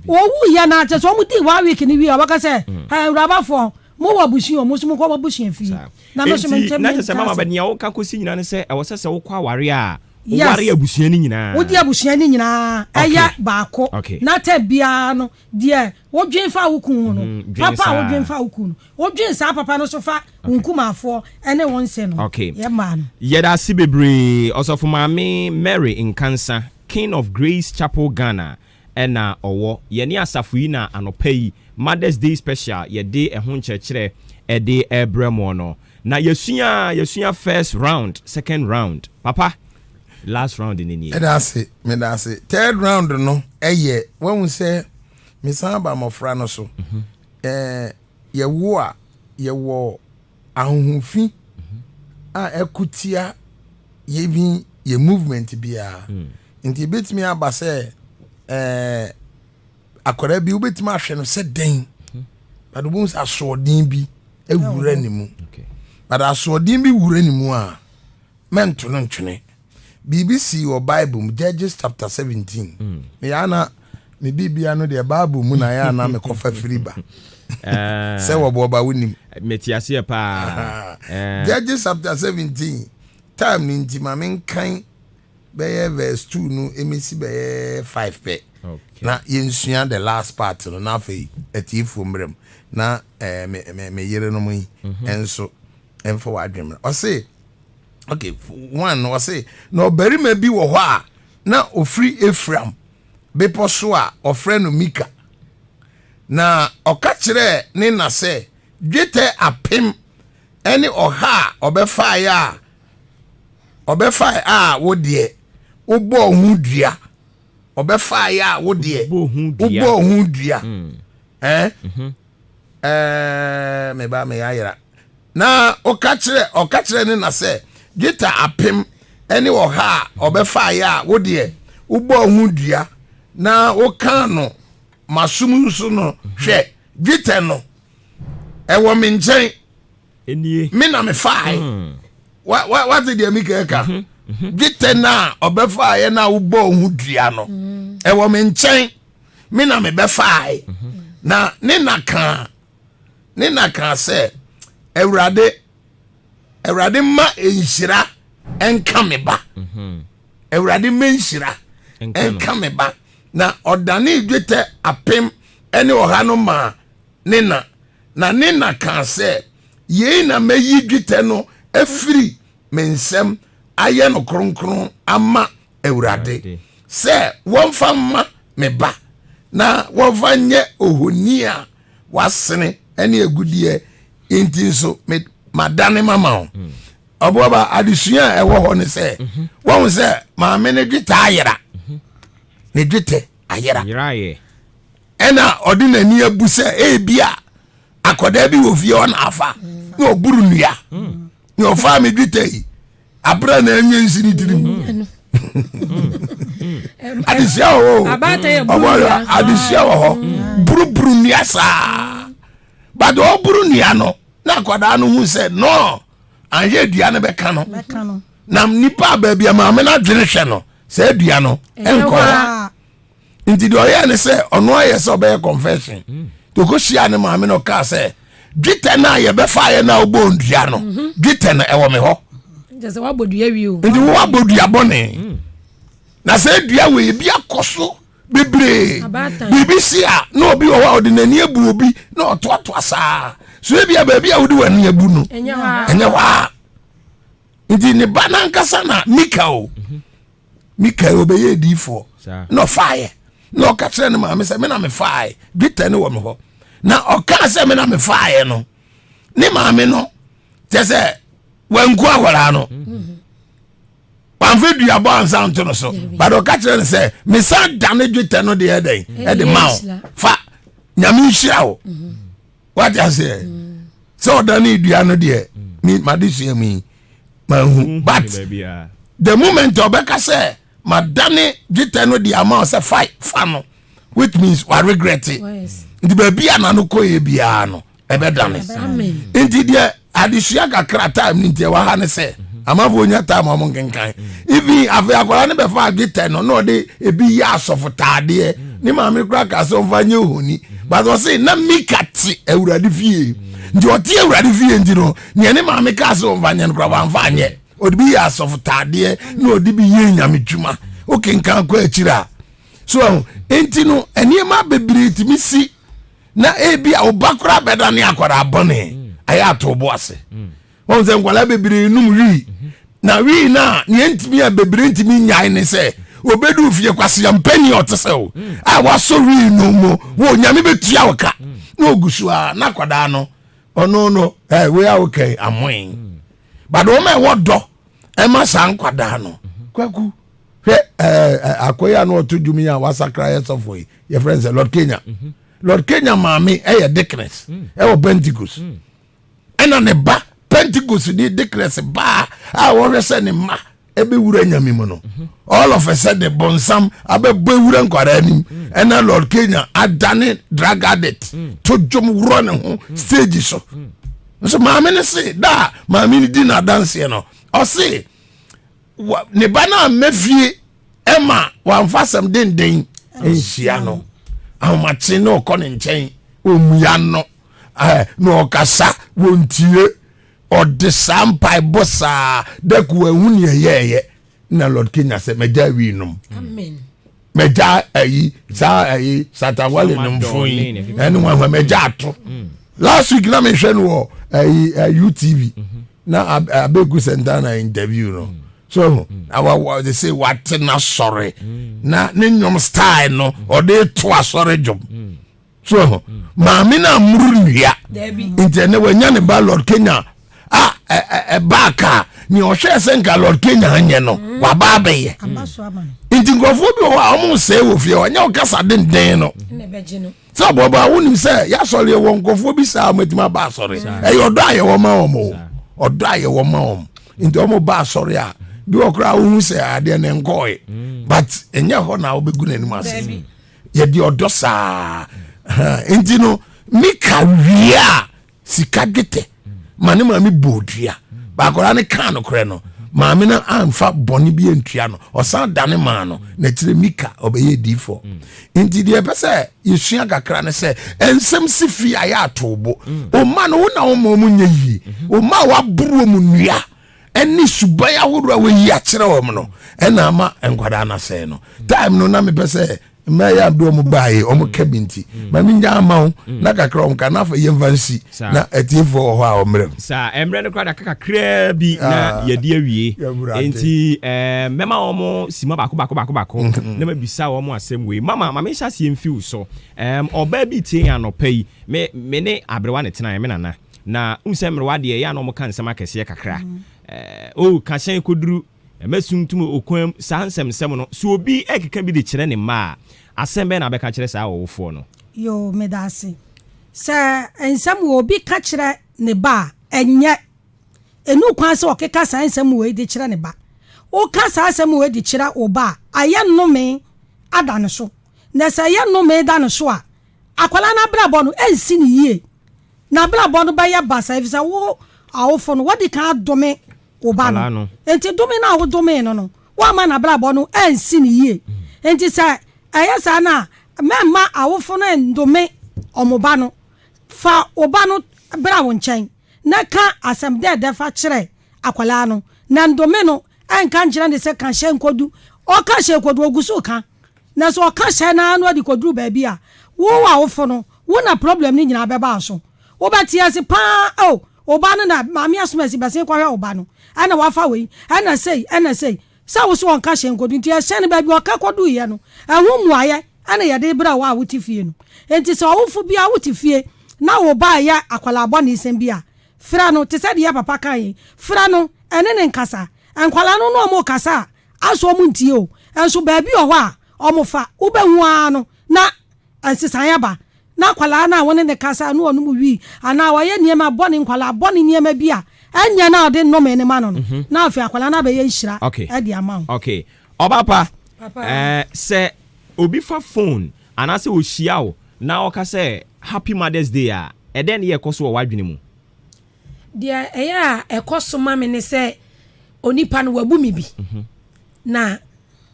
wɔwu yɛ na kyɛ sɛ wɔn di one week ni wie a wɔka sɛ mm. ɛ awurabafoɔ mo wɔ abusua mo nso mo kɔ abusua fie na mo nso mo ntɛm na kyɛ sɛ mama bɛ nea wɔka kɔsi nyinaa ne sɛ ɛwɔ sɛ sɛ wokɔ aware a woware abusua no nyinaa wodi abusua no nyinaa ɛyɛ baako na tɛ biara no deɛ wodwen fa wo kun ho no mm, papa a wodwen fa wo kun no wodwen saa papa no so fa wo nkumafoɔ ɛne wo nse no yɛ maa no. Yɛda ase bebree Ɔsɔfo Maame Mary Nkansa King of Grace Chapel Ghana na ɔwɔ. Yɛne asafo yi na anɔpa yi Mother's Day Special yɛde ɛho nkyerɛkyerɛ de rebrɛ moɔ no. Na yɛsua yɛsua first round, second round. Papa, last round no nie. Meda ase, meda ase. Third round no yɛ, wahu sɛ mesan ba mmɔfra no so. Ɛɛ, yɛwo a, yɛwɔ ahonhomfi a ɛko tia yɛn yɛ movement biara hmm. nti ebetumi aba sɛ ɛɛ akwadaa bi wobɛtumi ahwɛ no sɛ dɛn hmm. but wobɛhu sɛ asoɔden bi awura ne mu but asoɔden bi wura ne mu a mɛnto no ntwene Biribi sii wɔ Bible mu, Judges chapter 17. Mm. Meyɛ ana me biribia no deɛ Bible mu na yɛ ana mekɔfa firi ba. Eh. Sɛ wɔboɔ ba wonim. Mete aseɛ paa. Eh. Judges chapter 17 time no nti ma menkan bɛyɛ verse 2 no ɛmɛsi bɛyɛ 5 pɛ. Na yɛnsua the last part no na afei atiefoɔ mmerɛ mu na eh, me, me, me yerenom yi mhm. nso ɛmfa w'adwene mmerɛ. Ɔse okay one no ɔse na ɔbarima bi wɔ hɔ a. na ɔfiri Efraim bepɔ so a wɔfrɛ no Mika. Na ɔka kyerɛɛ ne na sɛ, Dwetɛ 1001 a ɔbɛfaeɛ a ɔbɛfae a wo deɛ, wobɔɔ ho dua. Ɔbɛfaeɛ a wo deɛ, wobɔɔ ho dua. Ɛɛ ɛɛ me ba me ayera. Na ɔka kyerɛ ɔka kyerɛ ne na sɛ, Dwetɛ 1001 a ɔbɛfaeɛ a wo deɛ, wobɔɔ ho dua na wokaa no m'asom nso no, hwɛ, dwetɛ no, ɛwɔ me nkyɛn. Me na mefae. Wate deɛ Mika ɛka? Dwetɛ no a ɔbɛfaeɛ no a wobɔɔ ho dua no, ɛwɔ me nkyɛn. Me na mebɛfae. Na ne na kaa, ne na kaa sɛ, Awurade, Awurade ma nhyira nka me ba. Awurade ma nhyira nka me ba. Na ɔdanee dwetɛ 1001 no maa ne na. Na ne na kaa sɛ, Yei na mɛyi dwetɛ no afiri me nsam ayɛ no kronkron ama Awurade, sɛ wɔmfa mma me ba, na wɔmfa nyɛ ohoni a wasene ne agudeɛ nti nso madane mama wo. Ɔboaba, adesua a ɛwɔ hɔ ne sɛ, wɔhu sɛ maame no dwetɛ ayera, ne dwetɛ ayera. Ɛna ɔde n'ani abu sɛ ebi a akwadaa bi wɔ fie hɔ na afa, na ɔburu nnua, na ɔfaa me dwetɛ yi abere na ɛnyɛ nsi ne tirim. Adesua wɔ hɔ, ɔbɔyɔ adesua wɔ hɔ, buruburu nnua saa, but ɔburu nnua no na akwadaa no hu sɛ no anhwɛ dua no bɛka no, na nipa baabi a maame no adwene hwɛ no sɛ dua no nkɔ hɔ. Nti deɛ ɔyɛ ne sɛ ɔno ayɛ sɛ ɔbɛyɛ confession. Ɔkɔhyia ne maame no, ɔkaa sɛ dwetɛ no a yɛbɛfaeɛ no a wobɔɔ ndua no, dwetɛ no ɛwɔ me hɔ. Nti wowabɔ dua bɔne, na sɛ dua wei bi akɔ so bebree, biribi si a na obi wɔ hɔ a ɔde n'ani abu obi na ɔtoatoa saa so, ebi a baabi a wode w'ani abu no ɛnyɛ hɔ a. Nti ne ba nankasa na Mika o, Mika ɔbɛyɛ adiifoɔ na ɔfaeɛ, na ɔka kyerɛ ne maame sɛ me na mefaeɛ, dwetɛ no wɔ me hɔ. Na ɔkaa sɛ me na mefaeɛ no, ne maame no kyɛ sɛ wanku akwadaa no, wamfa duabɔ ansa nto no so, but ɔka kyerɛ no sɛ mesan dane dwetɛ no deɛ dɛn ɛde ma wo, fa Nyame nhyira wo. Wate aseɛ sɛ ɔdane dua no deɛ, made sua mu yi mahu, but the moment ɔbɛka sɛ madane dwetɛ no de ama wo sɛ fa no, which means wa regret. Nti baabi a nano kɔyɛ biara no ɛbɛdane. Nti deɛ adesua kakra time no nti ɛwɔ ha ne sɛ amanfoɔ nya time a ɔmo nkenkan. Even afei akwadaa no bɛfa dwetɛ no na ɔde ebi yɛ asɔfo taadeɛ, ne maame kora ka sɛ ɔmfa nyɛ ohoni, but ɔse na Mika te Awurade fie, nti ɔte Awurade fie nti no nea ne maame ka sɛ ɔmfa nyɛ no kora wamfa anyɛ, ɔde bi yɛ asɔfo taadeɛ na ɔde bi yɛ nyame dwuma. Wokenkan kɔ akyiri a so ɛho nti no nneɛma bebree tumi si na ebi a ɔba koraa bɛda ne akwadaa bɔne ayɛ ato bo ase. Wɔn sɛ nkwadaa bebree num wii na wii na nea ntumi a bebree ntumi nyae ne sɛ obedu fie kwasia mpanyin a ɔte sɛ o a wasɔ wii no mu wɔ Nyame bɛtua wo ka na ogu so a na akwadaa no ɔno no ɛ wei a wokɛn amoe, but wɔn a ɛwɔ dɔ ɛma saa nkwadaa no, Kwaku, hwɛ ɛɛ akɔyi a na ɔto dwom yi a wasakra yɛ sɔfo yi, yɛfrɛ no sɛ Lord Kenya. Lord Kenya maame ɛyɛ deaconess ɛwɔ Pentecost, ɛna ne ba Pentecost ni deaconess baa a wɔhwɛ sɛ ne mma ɛbɛwura Nyame mu no, all of a sudden bɔnsam abɛbɔ ewura nkwadaa anim, ɛna Lord Kenya adane drug addict to dwom worɔ ne ho stage so. Nso maame ne se da a maame ne di n'adanseɛ no, ɔse ne ba no amma fie ɛma wamfa asɛm denden nhyia no, ahomakye na ɔkɔ ne nkyɛn, ɔmmua no na ɔkasa wɔntie, ɔde saa mpaebɔ saa dɛko ahu ne ɛyɛɛyɛ na Lord Kenya sɛ magya wii nom, magya ayi saa ayi satawale nomfo yi ɛne wɔn ahwɛ magya ato. Last week na mehwɛ no wɔ ayi UTV na Abeku Santana interview no. So ho na wa wa de sɛ wate n'asɔre na ne nnwom style no ɔde to asɔre dwom. So ho maame no amuru nnua nti ɛnɛ wanya ne ba Lord Kenya a ɛbaa kaa nea ɔhwɛɛ sɛ nka Lord Kenya anyɛ no waba abɛyɛ. Nti nkurɔfoɔ bi wɔ hɔ a wɔn sɛe wɔ fie hɔ ɛnyɛ ɔkasa denden no sɛ ɔbɔbɔ a wonim sɛ yɛasɔre yɛwɔ nkurɔfoɔ bi saa wɔatumi aba asɔre ɛyɛ ɔdɔ a yɛwɔ ma wɔn o ɔdɔ a yɛwɔ ma wɔn nti wɔn ba asɔre a bi wɔ koraa wohu sɛ adeɛ no nkɔɔe but ɛnyɛ hɔ na wobɛgu n'anim ase yɛde ɔdɔ saa nti no mika wie a sika dwetɛ ma ne maame bɔɔ dua baakɔra no kaa nokorɛ no maame no amfa bɔne bi antua no ɔsan dane maa no na kyerɛ mika ɔbɛyɛ diifoɔ mm. nti deɛ ɛpɛ sɛ yɛsua kakra ne sɛ ɛnsɛm si fie ayɛ atoobo ɔma mm. no wo na woma ɔmo nyɛ yie ɔma mm-hmm. a waboro mu nnua ɛne suban ahodoɔ a wɔyi akyerɛ wɔn no ɛna ama nkwadaa no asɛe no time no na mepɛ sɛ mmaa yi ade wɔn baeɛ wɔn ka bi nti mm. ma mi nya ama wo mm. na kakra wɔn ka na afei yɛn fa nsi na atiefoɔ wɔ hɔ a wɔn mmerɛ mu. saa mmerɛ no koraa da kakraa bi na ah. yɛde awie nti eh, mɛma wɔn sima baako baako baako baako mm-hmm. na mabisa wɔn asɛm wei mama maame nhyɛ aseɛ mfiw so ɔbaa bi tie yɛn anɔpa yi me me ne aberewa ne tena me nana na n sɛ mmerewa deɛ yɛ a na wɔn ka nsɛm akɛseɛ kakra mm. eh, o kahyɛn koduru Mɛsuntum okwan mu. Saa nsɛmnsɛm no, sɛ obi rekeka bi de kyerɛ ne mma a, asɛm bɛn na wobɛka akyerɛ saa ɔwofoɔ no? Yoo, meda ase. Sɛ nsɛm wɔ obi ka kyerɛ ne ba a, ɛnyɛ. Ɛnu kwan sɛ ɔkeka saa nsɛm wei de kyerɛ ne ba. Woka saa asɛm wei de kyerɛ wo ba a, ayɛ nnome ada ne so. Na sɛ ɛyɛ nnome da ne so a, akwadaa no abrabɔ no, ɛnsi no yie. N'abrabɔ no bɛyɛ basaa efisɛ wo awofo no, woadi kan adome wo ba no. Enti dome no a wodomee no no, woamma n'abrabɔ no ansi no yie. Enti sɛ ɛyɛ saa no a, mɛmma awofo no nnome wɔn ba no. Fa wo ba no bra wo nkyɛn na ka asɛm dɛɛdɛ fa kyerɛ akwadaa no, na ndome no. Nka nkyerɛ no sɛ ka hyɛ nkɔdu. Ɔka hyɛ kɔdu, ɔgu so reka. Na sɛ ɔka hyɛ no ara na ɔde kɔduru baabi a, wo awofo no, wo na problem no nyinaa bɛba wo so. Wobɛte ase paa, oh, wo ba no na Maame Asomasi bɛsen kɔhwɛ wo ba no, ɛna wafa wei, ɛna sei, ɛna sei. Sɛ wo so ɔnka hyɛ nkɔdu nti, ɛhyɛ no baabi a ɔka kɔduiɛ no, ɛho mmuaeɛ ɛna yɛde rebrɛ wo a wote fie no. Enti sɛ ɔwofo biara wote fie na wo ba reyɛ akwadaa bɔnesɛm bi a, frɛ no, te sɛ deɛ papa kaeɛ yi, frɛ no, ɛne no nkasa. Nkwadaa no ne wɔn rekasa a, Aso ɔmo ntie o, nso baabi wɔ hɔ a ɔmo fa, wobɛhu ara no na nsesaeɛ aba, na akwadaa no a wo ne no kasa na ɔnom wii anaa ɔyɛ nneɛma bɔne, nkwadaa bɔne nneɛma bi a ɛnyɛ na ɔde nnome no ma no no, na afei akwadaa no abɛyɛ nhyira de ama wo. Okay. Ɔba pa, eh, sɛ obi fa phone anaasɛ ɔhyia wo na ɔka sɛ Happy Mother's Day a, ɛdɛn ne yɛ ɛkɔ so wɔ w'adwene mu? Deɛ ɛyɛ a ɛkɔ so ma me ne sɛ onipa no wabu me bi. Mhm. Na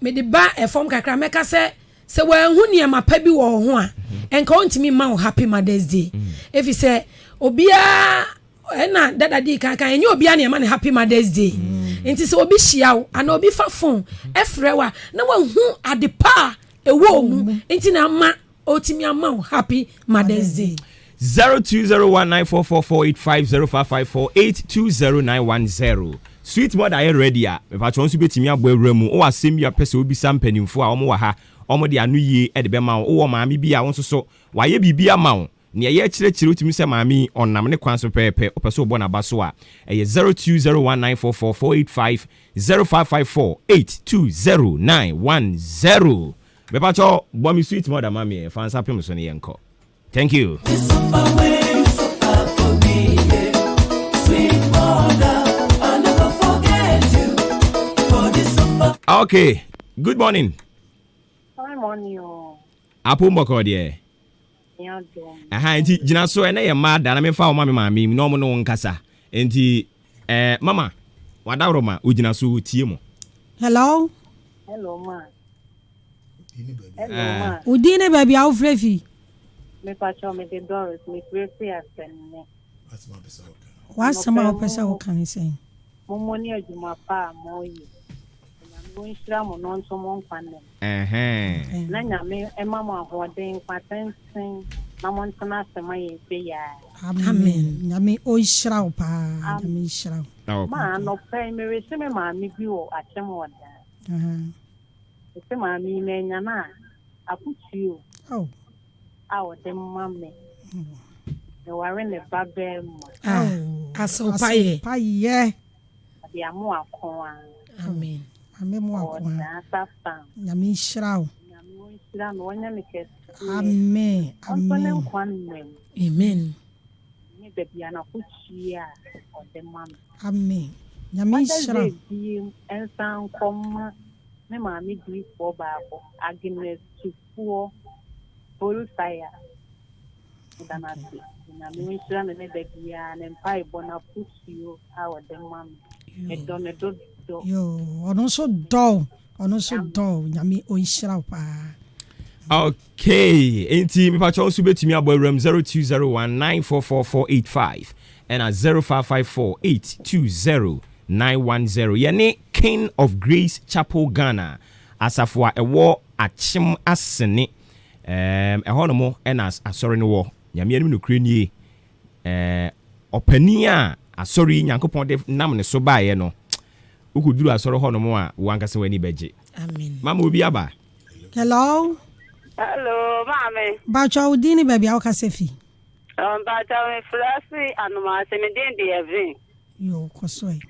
mede ba ɛfam kakra mɛka sɛ sɛ wanhu nneɛma pa bi wɔ wo ho a mhm. nka ɔntumi mma wo happy mother's day. Mhm. Ɛfiri sɛ obiara ɛna dada di kankan ɛnyɛ obiara na ɛma no happy mother's day. Nti sɛ obi hyia wo anaa obi fa phone ɛfrɛ wo a na wahu ade pa a ɛwɔ mu nti na ama Otumi ama wo happy mother's day. 0201944485 0554820910 Sweet mother ayɛ ready a mepakyɛ wo nso bɛtumi abɔ awura mu wowɔ asɛm bi a wopɛ sɛ wobisa mpanimfoɔ a wɔn wɔ ha wɔn de ano yie de bɛma wo wowɔ maame bi a wo nso so wayɛ biribi ama wo nea yɛkyerɛkyerɛ wotumi sɛ maame yi ɔnam ne kwan so pɛpɛɛpɛ wopɛ sɛ wobɔ n'aba so a ɛyɛ 0201944485 0554820910 Mepakyɛw bɔ me sweet mother ma me ɛ, fa nsa pem so ne yɛnkɔ. Thank you. Okay, good morning. Fine morning o. Apo mbɔkɔ deɛ. Aha, nti gyina so ɛnɛ yɛ mmaa da na memfa wo ma me maame mu na ɔmo ne wo nkasa. Nti eh, mama, wadaworo ma ogyina so tie mo. Hello. Hello ma. Wo din ne baabi a wofrɛ fi? Mepakyɛw mede Doris mefrɛ fi Asɛnne. W'asɛm a wopɛ sɛ woka ne sɛn? Mommɔ ne adwuma pa a moyɛ. Onyame ɔnhyira mo na ɔnto mo nkwa nna mu. Na Nyame mma mo ahoɔden, nkwa tenten. Na montena ase ma yɛn sei ara. Amen Nyame ɔnhyira wo paa Nyame nhyira wo. Ma anɔpa yi merehye me maame bi wɔ akyem hɔ daa. Mese maame yi manya no a afotuo a ɔde ma me. Meware ne ba barima. Asew payɛ. Payɛ. Ɔde amoako a. Amen. Maame moako a. Ɔdaa sa Nyame nhyira wo. Nyame ɔnhyira no ɔnyɛ no kɛseɛ. Amen. Ɔntɔ ne nkwa nna mu. Amen. Ne baabi a n'afotuo a ɔde ma no. Amen. Nyame Mother's nhyira Day wo. biem nsan nkɔma me maame diifoɔ baako Agnes Tufuo Bolsaya. Meda no ase. Nyame nhyira no ne da biara ne mpaebɔ n'afotuo a ɔde ma me. Medɔ ne dodo. Yo, ɔno nso dɔ wo. Ɔno nso dɔ wo. Nyame ɔnhyira wo paa. Okay, enti mepakyɛw nso bɛtumi abɔ awuram 0201 944485 ɛna 0554 820 910. Yɛne King of Grace Chapel Ghana asafo a ɛwɔ Akyem Asene ɛhɔ nom ɛna asɔre no wɔ. Nyame anim nokorɛ nie. Ɔpanin a asɔre yi Nyankopɔn de nam ne so baeɛ no, wokɔduru asɔre hɔ nom a, wo ankasa w'ani bɛgye. Amen. Mama obi aba. Hello. Hello, maame. Mpakyɛw wo din ne baabi a wokasa fi? Mpakyɛw me frɛ fi Anomaase, me din de Evin. Yo, kɔ so ɛ.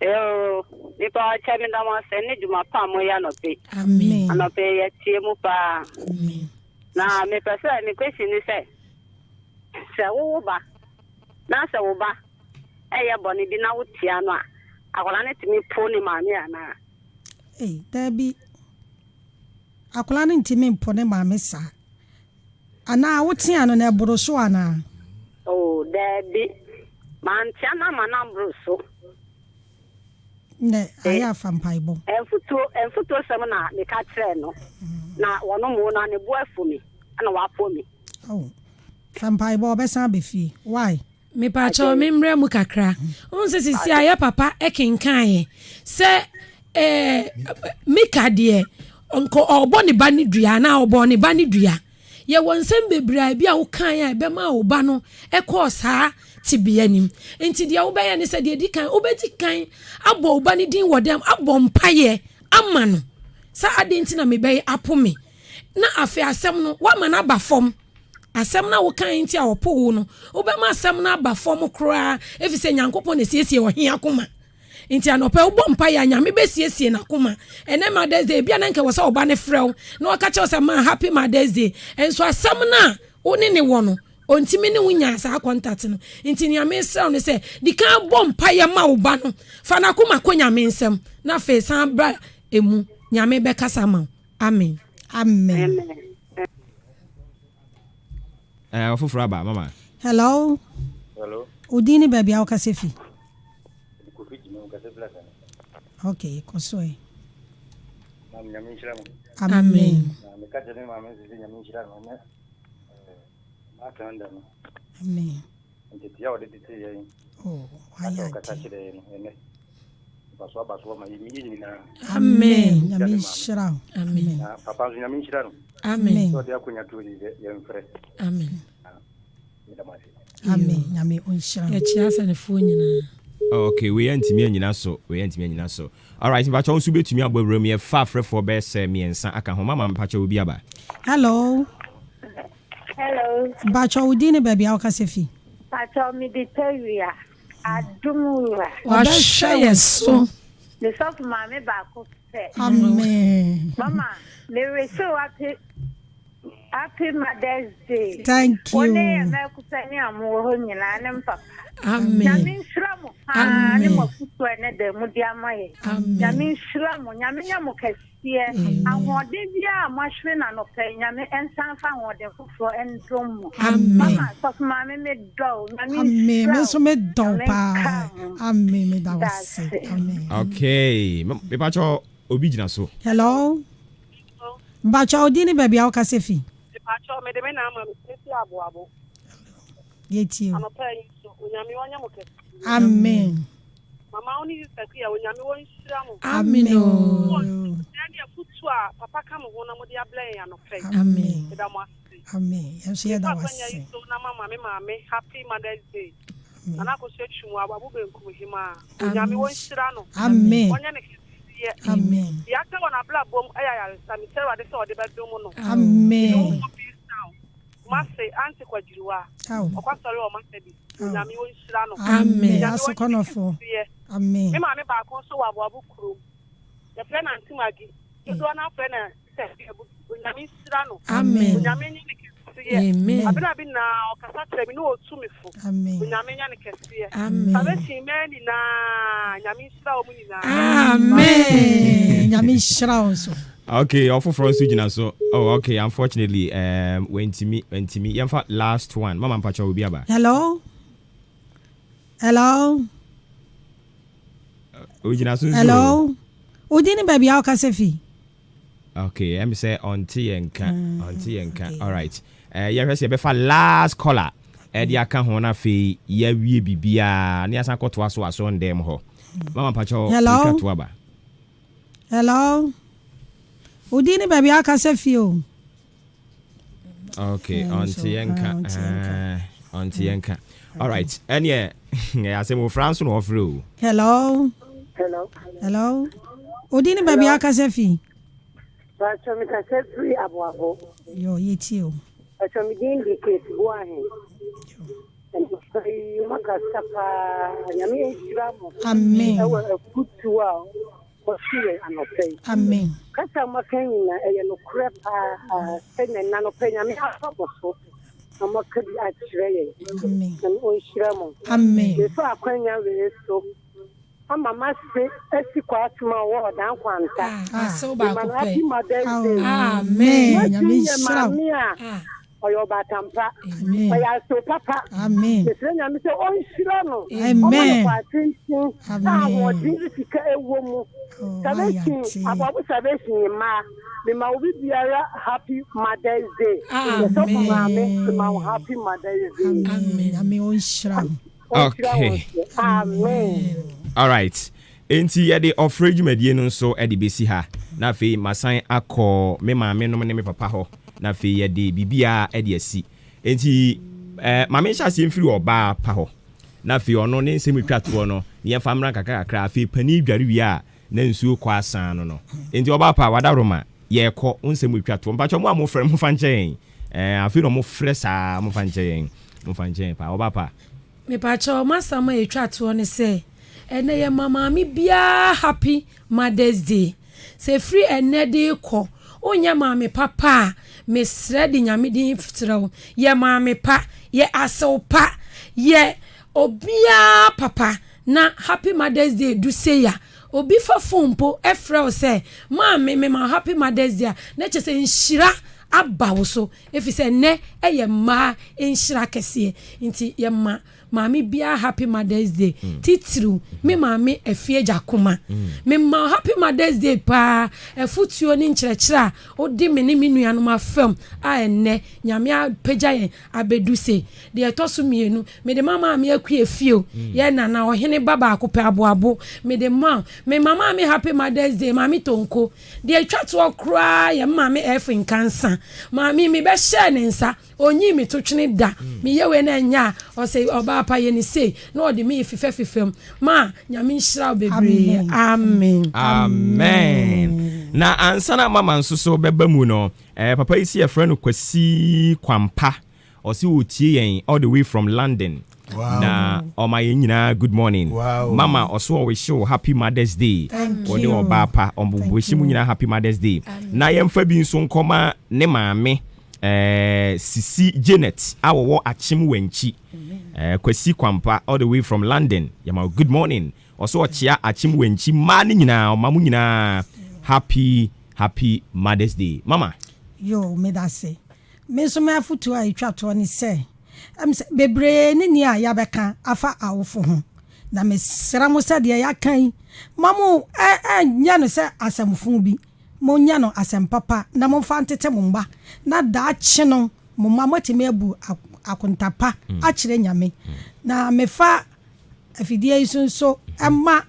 Yoo, nipa ɔkyɛ me dam ase ne dwuma pa a moyɛ anɔpe. Amen. Anɔpe yɛtie mu paa. Amen. Na mepɛ sɛ me question ne sɛ, sɛ wowo ba na sɛ wo ba ɛyɛ bɔne bi na wotia no a, akwadaa no tumi po ne maame anaa? Ei, daabi. Akwadaa no ntumi mpo ne maame saa. Anaa wotea no na ɛboro so anaa? Oh, daabi. Mantea no ama no amboro so. Nɛ ayɛ afa mpaebɔ. Mfutuo mfutuo sɛm na meka kyerɛɛ no. Na wɔno mu na ne bo afu me ɛna wapo me. Oh. Fa mpaebɔ ɔbɛsan aba fie. Why? Mepakyɛw me mmerɛ mu kakra. Wohu sɛ sisi a yɛ papa ɛkenkaeɛ sɛ Mika deɛ nka ɔbɔ ne ba ne dua anaa ɔbɔ ne ba ne dua. Yɛwɔ nsɛm bebree a ebi a wokae a ɛbɛma wo ba no ɛkɔɔ saa tebea nim. Nti deɛ wobɛyɛ ne sɛ deɛ di kan wobɛdi kan abɔ wo ba ne din wɔ dɛm abɔ mpaeɛ ama no sɛ adɛn nti na mebɛyɛ apo me na afei asɛm no woama no aba fam. Asɛm no a wokae nti a ɔpo wo no, wobɛma asɛm no aba fam koraa ɛfiri sɛ Nyankopɔn na ɛsiesie ɔhe akoma. Nti anɔpɛ wobɔ mpaeɛ a Nyame bɛsiesie n'akoma. Ɛnɛ Mother's Day, ebia na nka wɔ sɛ ɔba ne frɛ wo na ɔka kyerɛ wo sɛ ma happy Mother's Day. Nso asɛm no a wo ne ne wɔ no, ɔntumi ne wo nyaa saa contact no. Nti nea mesrɛ wo ne sɛ, di kan bɔ mpaeɛ ma wo ba no. Fa n'akoma kɔ Nyame nsam na afei san bra emu. Nyame bɛkasa ma wo. Amen. Amen. Ɔfoforɔ aba mama. Hello. Hello. Wo din ne baabi a wokasa fi? Kofi Jimmy wokasa fi Lasana. Okay, kɔ so ɛ. Maame Nyame nhyira mo. Amen. Na meka kyerɛ me maame nso sɛ Nyame nhyira no ne maaka da no. Amen. Ntetea a ɔde tete yɛn. Oh, wayɛ ade. Ɔkasa kyerɛ yɛn no ɛnɛ. Mfaso aba so ma yɛn nyinaa. Amen. Nyame nhyira wo. Amen. Na papa nso Nyame nhyira no. Amen. Sɛ ɔde akonya to yi sɛ yɛmfrɛ. Amen. Meda mo ase. Amen. Nyame ɔnhyira wo. Yɛkyia asɛnefoɔ nyinaa. Okay, wei antumi anyina so. Wei antumi anyina so. Alright, mpakyɛw nso bɛtumi abɔ awura mu. Yɛfa afrɛfoɔ bɛyɛ sɛ mmiɛnsa aka ho. Mama mpakyɛw obi aba. Hello. Hello. Mpakyɛw wo din ne baabi a wokasa fi? Pakyɛw mede tawia. Adom wura. Wahwɛ yɛ so. Me sɔfo maame baako pɛ. Amen. Mama, me wish you happy happy Mother's Day. Thank you. Wo ne yɛ mɛko pɛ ne a mowɔ hɔ nyinaa ne mpapa. Amen. Nyame nhyira mo paa ne mo afutuo a ɛnɛ da mu de ama yɛ. Amen. Nyame nhyira mo. Nyame nyɛ mo kɛseɛ. Ahoɔden biara a moahwere no anɔpa yi, Nyame nsan fa ahoɔden foforɔ ndom mo. Amen. Mama, sɔfo maame me dɔ wo. Nyame Amen. Me nhyira wo. nso me dɔ wo Nyame paa. nka ho. Amen. Me da wo ase. Dase. Amen. Okay, mepakyɛw obi gyina so. Hello. Mpakyɛw wo din ne baabi a wokasa fi? Mepakyɛw mede me na ama me sisi aboabo. Yɛtie o. Anɔpa yi nso Onyame ɔnyɛ mo kɛse. Amen. Mama wo ne Sister Kuya Onyame wɔnhyira mo. Amen. Wɔ ne afotu a papa ka mo ho na mode abrɛ yɛn anɔpa yi. Amen. Meda mo ase. Amen. Yɛn nso Mefa yɛda wo akwanya yi ase. so na mama me maame happy Mother's Day. Nana Akosua Twum Ababu Benkum Hemaa. Onyame ɔnhyira no. Amen. Ɔnyɛ no kɛseɛ. Amen. Deɛ aka wɔ n'abrabɔ mu yɛ ayaresa. Mesrɛ Awurade sɛ ɔde bɛdom no. Amen. Mede wo kɔ Peace Town. Kumasi, Auntie Kwagyiriwa. Aw. Ɔkɔ asɔre wɔ Methodist. Onyame ɔnhyira no. Amen. Onyame ɔnyɛ no Asokɔnɔfoɔ. kɛseɛ. Amen. Me maame baako nso wɔ Aboabo kurom. Yɛfrɛ no Auntie Maggie. Dodoɔ no ara frɛ no Sister Abu. Onyame nhyira no. Amen. Onyame nyɛ no kɛseɛ. Amen. Abena bi nyinaa ɔkasa kyerɛ me na ɔtu me fo. Amen. Onyame nyɛ no kɛseɛ. Amen. Salvation mmaa nyinaa Nyame nhyira wɔn nyinaa. Amen. Nyame nhyira wo nso. Okay, ɔfoforɔ nso gyina so. Oh, okay, unfortunately, um, wantumi, wantumi. Yɛmfa last one. Mama mpakyɛ obi aba. Hello. Hello. Ogyina so nso. Hello. Wo din ne baabi a wokasa fi? Okay, ɛmi sɛ ɔnte yɛn nka, ɔnte yɛn nka. Alright. Eh, yɛhwɛ sɛ yɛbɛfa last caller ɛde aka ho na afei yɛawie biribiara na yɛasan akɔtoa so asɔndɛm hɔ. Mama mpakyɛ Hello. metwa to aba. Hello. Wo din ne baabi a wokasa fi o? Okay, Eh, ɔnte so, yɛn nka. ah, ɔnte yɛn nka. Eh, ɔnte yɛn nka. Alright, ɛneɛ ɛyɛ asɛm ofra nso na ɔfrɛ o. Hello. Hello. Hello. Wo din ne baabi a wokasa fi? Pastor, me kasa firi Aboabo. Yo, yɛtie o. Pastor, me din de Kate Boahen. Ɛnɔpa yi, moakasa paa. Nyame nhyira mo. Amen. Ɛwɔ afutuo a wɔto yɛn anɔpa yi. Amen. Kasa a moaka nyinaa, ɛyɛ nokorɛ paa. Sɛnea nnɛ anɔpa yi, Nyame afa mo so na moaka bi akyerɛ yɛn. Amen. Nyame ɔnhyira mo. Amen. Mefa akwanya wei so ama m'ase asi Kwasem a ɔwɔ Ɔdan Kwanta. Ah, asew Mema baako no pɛ. Happy Mother's Day. Amen. M'ase Nyame yɛ nhyira wo. maame a Ah, ɔyɛ ɔbaatan pa. Amen. Ɔyɛ asew papa. Amen. Mesrɛ Nyame sɛ ɔnhyira no. Ɔma no Amen. kwa tenten a Amen. ahoɔden ne sika ɛwɔ mu. Oh, Salvation, ayante. Aboabo Salvation mmaa. Mema obi biara Happy Mother's Day. Yɛsɔfo maame, mema wo Happy Mother's Day. Amen. Nyame ɔnhyira wo. Ɔnhyira wo Okay. nso. Amen. Alright. Enti yɛde ɔfrɛ dwumadie no nso de bɛsi ha. Na afei masan akɔ me maame nom ne me papa hɔ. Na afei yɛde biribiara de asi. Enti eh, maame nhyɛ aseɛ mfiri ɔbaa pa hɔ. Na afei ɔno ne nsɛm twa toɔ no, ne yɛmfa mmra kakra kakra. Afei panin dware wie a, na nsuo kɔ asan no no. Enti ɔbaa pa, wadaworoma, yɛrekɔ, wo nsɛm twa toɔ. Mpakyɛ mo a mofrɛ no, momfa nkyɛ yɛn. Eh, afei na wɔfrɛ saa, momfa nkyɛ yɛn. Momfa nkyɛ yɛn paa. Ɔbaa pa. Mepakyɛw, m'asɛm a etwa toɔ ne sɛ, ɛnnɛ yɛma maame biara Happy Mother's Day. Sɛ ɛfiri ɛnnɛ de rekɔ, wonyɛ maame papa a, mesrɛ de Nyame din srɛ wo, yɛ maame pa, yɛ asew pa, yɛ obiara papa na Happy Mother's Day du sei a, obi fa phone mpo frɛ wo sɛ, Maame, mema wo Happy Mother's Day a, na kyerɛ sɛ nhyira aba wo so. Efisɛ nnɛ yɛ mmaa nhyira kɛseɛ nti yɛma maame biara happy mother's day titiriw me maame Afie Gyakoma mema wo happy mother's day paa afutuo ne nkyerɛkyerɛ a wode me ne me nuanom afam a ɛnnɛ Nyame apagya yɛn abɛdu sei deɛ ɛtɔ so mmienu mede ma maame Akua Efio yɛ nana ɔhene ba baako pɛ aboabo mede ma wo mema maame happy mother's day maame Tonko Deɛ ɛtwa toɔ koraa yɛ me maame F Nkansa. Maame yi, mebɛhyɛɛ ne nsa, ɔnyii me totwene da. Meyɛ wei na ɛnyɛ a, ɔse ɔbaa pa yɛ no sei, na ɔde me refefɛfefɛ mu. Ma, Nyame nhyira wo bebree. Amen. Amen. Na ansa na mama nso so bɛba mu no, eh, papa yi si yɛfrɛ no Kwasi Kwampa. Ɔse ɔtie yɛn all the way from London. Wow. Na ɔma yɛn nyinaa good morning. Wow. Mama ɔso ɔwihye wo happy mother's day. Thank Wɔne you. ɔbaa pa ɔwihye mu nyinaa happy mother's day. Na yɛmfa bi nso nkɔma ne maame eh, Sisi Janet a wɔwɔ Akyem Wankyi. Eh, Kwasi Kwampa all the way from London. Yɛma wo good morning. Ɔso ɔkyea Akyem Wankyi mmaa no nyinaa ɔma mo nyinaa happy happy mother's day. Mama. Yo, medase. Me nso m'afotuo a ɛtwa toɔ ne sɛ, ɛm sɛ bebree ne nea yɛabɛka afa awofo ho, na mesrɛ mo sɛ deɛ yɛaka yi, mma mo nnyɛ no sɛ asɛmfo bi, monyɛ no asɛm papa na momfa ntete mo mma, na daakye no mo mma moatumi abu akonta pa akyerɛ Nyame. Na mefa afidie yi so nso ma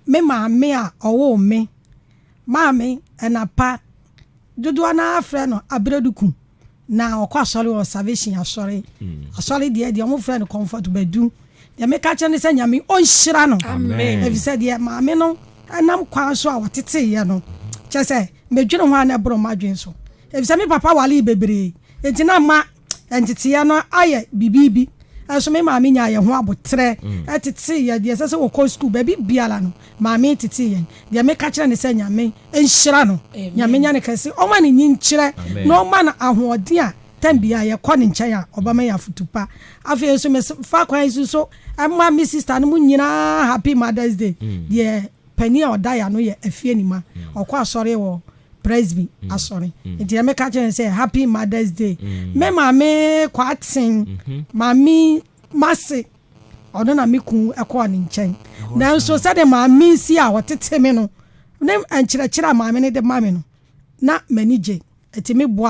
me maame a ɔwoo me, Maame Ɛna Pa, dodoɔ no ara frɛ no Abereduku. Na ɔkɔ asɔre wɔ Salvation asɔre. Asɔre deɛ deɛ ɔmo frɛ no Comfort Badu. Deɛ meka kyerɛ ne sɛ Nyame ɔnhyira no. Amen. Efisɛ deɛ maame no ɛnam kwan so a wɔteteeɛ no, kyerɛ sɛ medwene ho a na ɛboro m'adwene so. Efisɛ me papa waree bebree, enti na ma nteteeɛ no ayɛ biribi. Ɛnso me maame nyaa yɛn ho aboterɛ tetee yɛn. Deɛ ɛsɛ sɛ wɔkɔ sukuu, baabi biara no, maame tetee yɛn. Deɛ meka kyerɛ ne sɛ Nyame nhyira no, Nyame nyɛ no kɛse, ɔmma no nyinkyerɛ, na ɔmma no ahoɔden a tɛm biara yɛkɔ ne nkyɛn a ɔbɛma yɛn afotu pa. Afei nso mefa kwan yi so nso ma me sister no mu nyinaa Happy Mother's Day. Deɛ panin a ɔda yɛn ano yɛ Afie Nima, ɔkɔ asɔre wɔ Presby asɔre. Nti deɛ meka kyerɛ no sɛ Happy Mother's Day. Me maame Kwaaten, maame Mase, ɔno na me kun kɔɔ ne nkyɛn. Nanso sɛdeɛ maame si a ɔtete me no ne nkyerɛkyerɛ a maame no de ma me no, na m'ani gye. Ɛtumi boa.